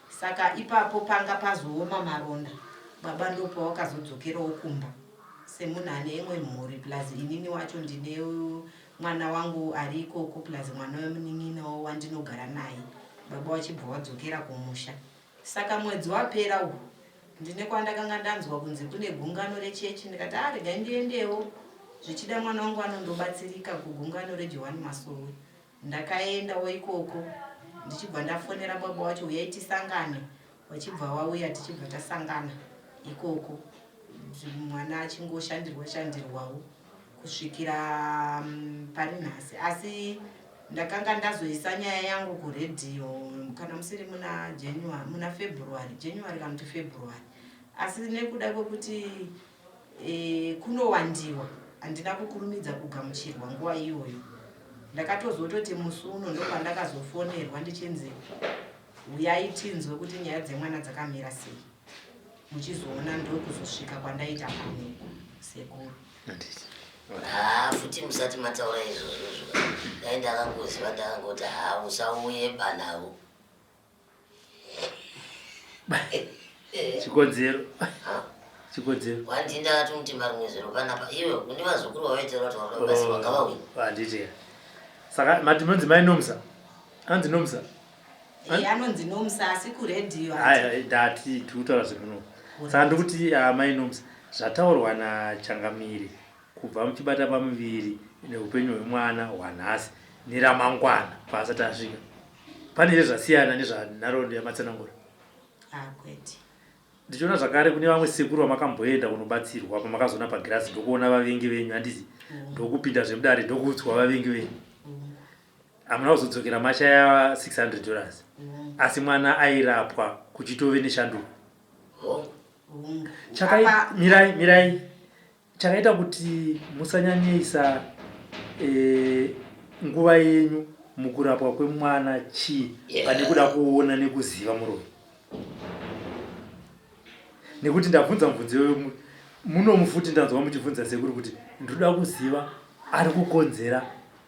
Saka ipapo panga pazooma maronda, baba ndopawakazodzokerawo kumba semunhu ane imwe mhuri, plus inini wacho ndine mwana wangu ari ikoko plus mwana wemunin'inawo wandinogara naye. Baba wachibva wadzokera kumusha. Saka mwedzi wapera uhu ndine kwandakanga ndanzwa kunzi kune gungano rechechi, ndikati ah, regai ndiendewo, zvichida mwana wangu anondobatsirika kugungano reJohani Masowe. Ndakaendawo ikoko ndichibva ndafonera baba wacho, uyai tisangane, wachibva wauya tichibva tasangana ikoko, mwana achingoshandirwa shandirwawo kusvikira pari nhasi. Asi ndakanga ndazoisa nyaya yangu kuredhiyo kana musiri muna January, muna February, January kana kuti February, asi nekuda kwekuti kunowandiwa handina kukurumidza kugamuchirwa nguva iyoyo. Ndakatozototi musi uno ndopandakazofonerwa ndichinzi uyai tinzwe kuti nyaya dzemwana dzakamira sei, muchizoona ndokuzosvika kwandaita pano sekuru. Haa, futi musati mataura izvozvozvo, dai ndakangoziva ndakangoti haa, usauye banavo. Chikonzero, chikonzero. Wandi ndakatomuti marimwe zero panapa iwe kune vazukuru vavaitira kuti vari kubatsirwa ngavauye. Handiti saka mati munonzi mai Nomsa, anzi Nomsa? Anonzi Nomsa asi kuredhiyo. Haya, ndati tiri kutaura zvemuno, saka ndikuti mai Nomsa, zvataurwa naChangamire kubva muchibata pamuviri neupenyu hwemwana hwanhasi neramangwana paasati asvika. Pane here zvasiyana nezvanharaunda yamatsanangura? Ah, kwete. Ndichiona zvakare kune vamwe sekuru vamakamboenda kunobatsirwa pamakazoona pagirazi ndokuona vavengi venyu handiti? Ndokupinda zvemudare ndokuudzwa vavengi venyu. Hamuna kuzodzokera mashaya 600 dollars. Asi mwana airapwa kuchitove neshanduko. Chakai mirai mirai Chakaita kuti musanyanyoisa e, nguva yenyu mukurapwa kwemwana chii pane kuda kuona nekuziva muroyi? Nekuti ndabvunza mubvunzo iyoyo munomu futi ndanzwa muchibvunza sekuru kuti ndinoda kuziva ari kukonzera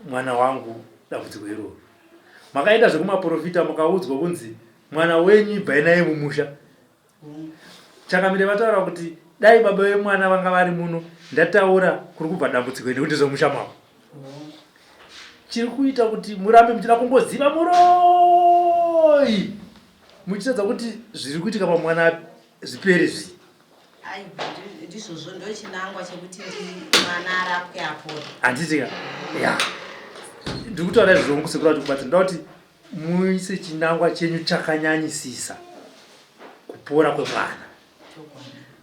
mwana wangu dambudziko iroro. Makaenda zvekumaporofita mukaudzwa kunzi mwana wenyu ibvai naye mumusha. Changamire vataura kuti dai baba vemwana vanga vari muno ndataura kuri kubva dambudziko iri nekuti zvemusha mavo. Chiri kuita kuti murambe muchida kungoziva muroyi muchitadza kuti zviri kuitika pamwana zvipere zvi. Aiwa ndizvozvo ndochinangwa chekuti mwana arapwe apore. Handiti ka? Ya. Ndiri kutaura izvozvo kusekura kuti kubatsira. Ndoda kuti Muise chinangwa chenyu chakanyanyisisa kupora kwemwana.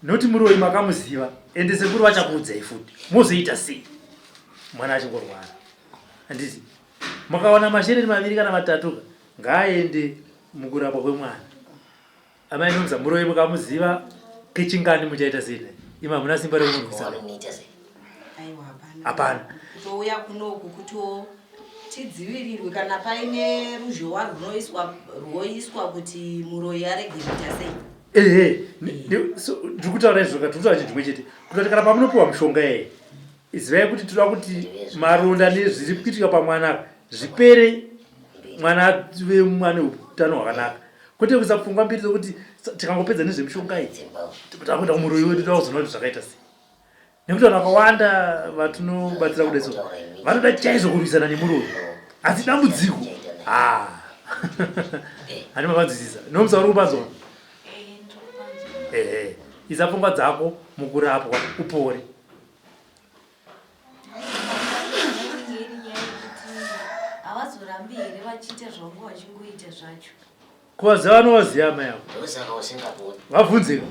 Noti muroyi makamuziva ende sekuru vachakuudzai futi. Mozoita sei? Mwana achingorwara. Handiti? Makawana mashereni maviri kana matatu ka ngaaende mukurapwa kwemwana. Amai Nomsa muroyi mukamuziva kechingani muchaita sei naye? Imi hamuna simba rekumurwisa. Aiwa hapana. Hapana. Kutouya kunoku kuto tidzivirirwe kana paine ruzhowa rwunoiswa rwoiswa kuti muroyi arege kuita sei. Ehe, ndiri kutaura izvo tiri kutaura chinhu chimwe chete. Kutoti kana pamunopiwa mushonga iyeye zivai kuti tinoda kuti maronda nezviri kuitika pamwana zvipere mwana ave mwana utano hwakanaka kwete kuisa pfungwa mbiri dzekuti tikangopedza nezvemishonga iyi takuenda kumuroyi wedu takuzoona kuti zvakaita sei nekuti vanhu vakawanda vatinobatsira kudai so vanoda chaizvo kurwisana nemuroyi asi dambudziko ha handi mavanzwisisa nomusa uri kupanzwa ehe isa pfungwa dzako mukurapwa upore Havazorambi here vachiita zvavanga vachingoita zvacho? Kuvaziva vanovaziva amai avo. Ndosaka usingaponi. Vabvunzeka.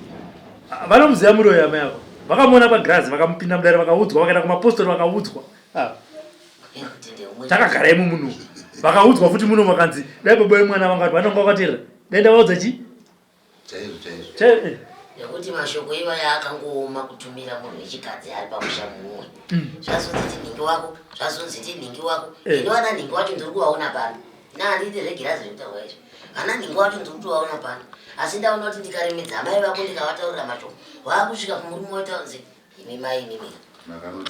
Vanomuziva muroyi amai avo. Vakamuona pagirazi vakamupinda mudare vakaudzwa vakaenda kumapostori vakaudzwa. Ah. Takagara imo muno. Vakaudzwa futi muno vakanzi dai baba vemwana vanga vanonga vakateerera. Dai ndavaudza chii? Chaizvo chaizvo. Chai- Nekuti mashoko iwaya akangooma kutumira munhu wechikadzi ari pamusha mumwe. Zvazonzi tinhingi wako, zvazonzi tinhingi wako. Eh. Ini vana nhingi wacho ndiri kuvaona pano. Ini handiiti zvegirazi zvekutaurwa izvi. Vana nhingi wacho ndiri kutovaona pano. Asi ndaona kuti ndikaremedza amai vako ndikavataurira mashoko, vakusvika kumurume wotaunzi Imi mai imimi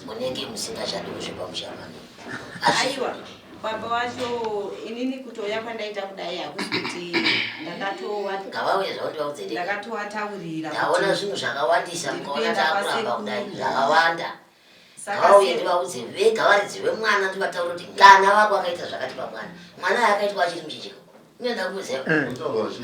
munenge musingachadi kuzvipa musha pano. Aiwa baba wacho inini kutouya kwandaita kudai hakusi kuti ndakatowa ngavauye zvavo ndivaudze ndega. Ndakatowataurira. Ndaona zvinhu zvakawandisa mukaona takuramba kudai zvakawanda. Saka Ngavauye ndivaudze vega varidzi vemwana ndivataure kuti ngana vako akaita zvakati pamwana. Mwana akaitwa achiri mucheche. Inoda kuziva.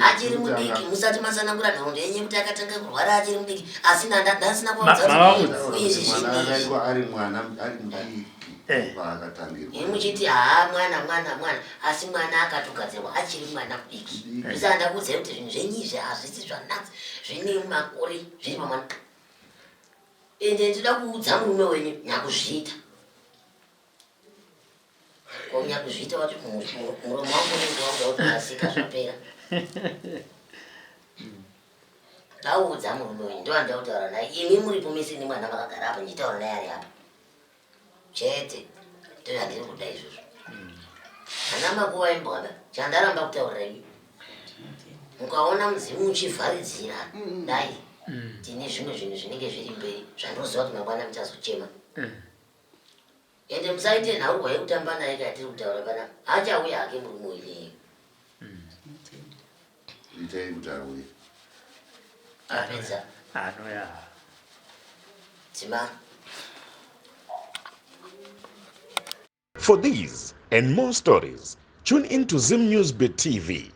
Achiri mudiki musati matsanangura nhoroondo yenyu yekuti akatanga kurwara achiri mudiki asi ndasina kuvaudza kuti izvi Mwana zvinhu izvi. akaitwa ari mwana ari mudiki Eh. paakatangirwa. Imi muchiti haa mwana mwana mwana asi mwana akatogadzirwa achiri mwana mudiki. Ndosaka ndakuudzai kuti zvinhu zvenyu izvi hazvisi zvanatsa zvine makore zviri pamwana. Ende ndinoda kuudza murume wenyu nyakuzviita. Ko nyakuzviita wacho muromo wangu unenge wakuda kutorasika zvapera. Ndaudza murume wenyu ndovandida kutaura naye imi muripo mese nemwana makagara apa ndichitaura naye ari apa. Chete ndozvandiri kuda izvozvo. Ana makuva imbwa chandaramba kutaurira imi. Mukaona mudzimu uchivharidzira dai tine zvimwe zvinhu zvinenge zviri mberi zvandoziva kuti mangwana muchazochema. Ende musaite nhaurwa yekutamba naye ka yatiri kutaura panapa. Achauya hake murume uyu iyeyu. Itai kuti auye. Apedza. Anouya. Dzima. For these and more stories, tune in to Zim News Bit TV.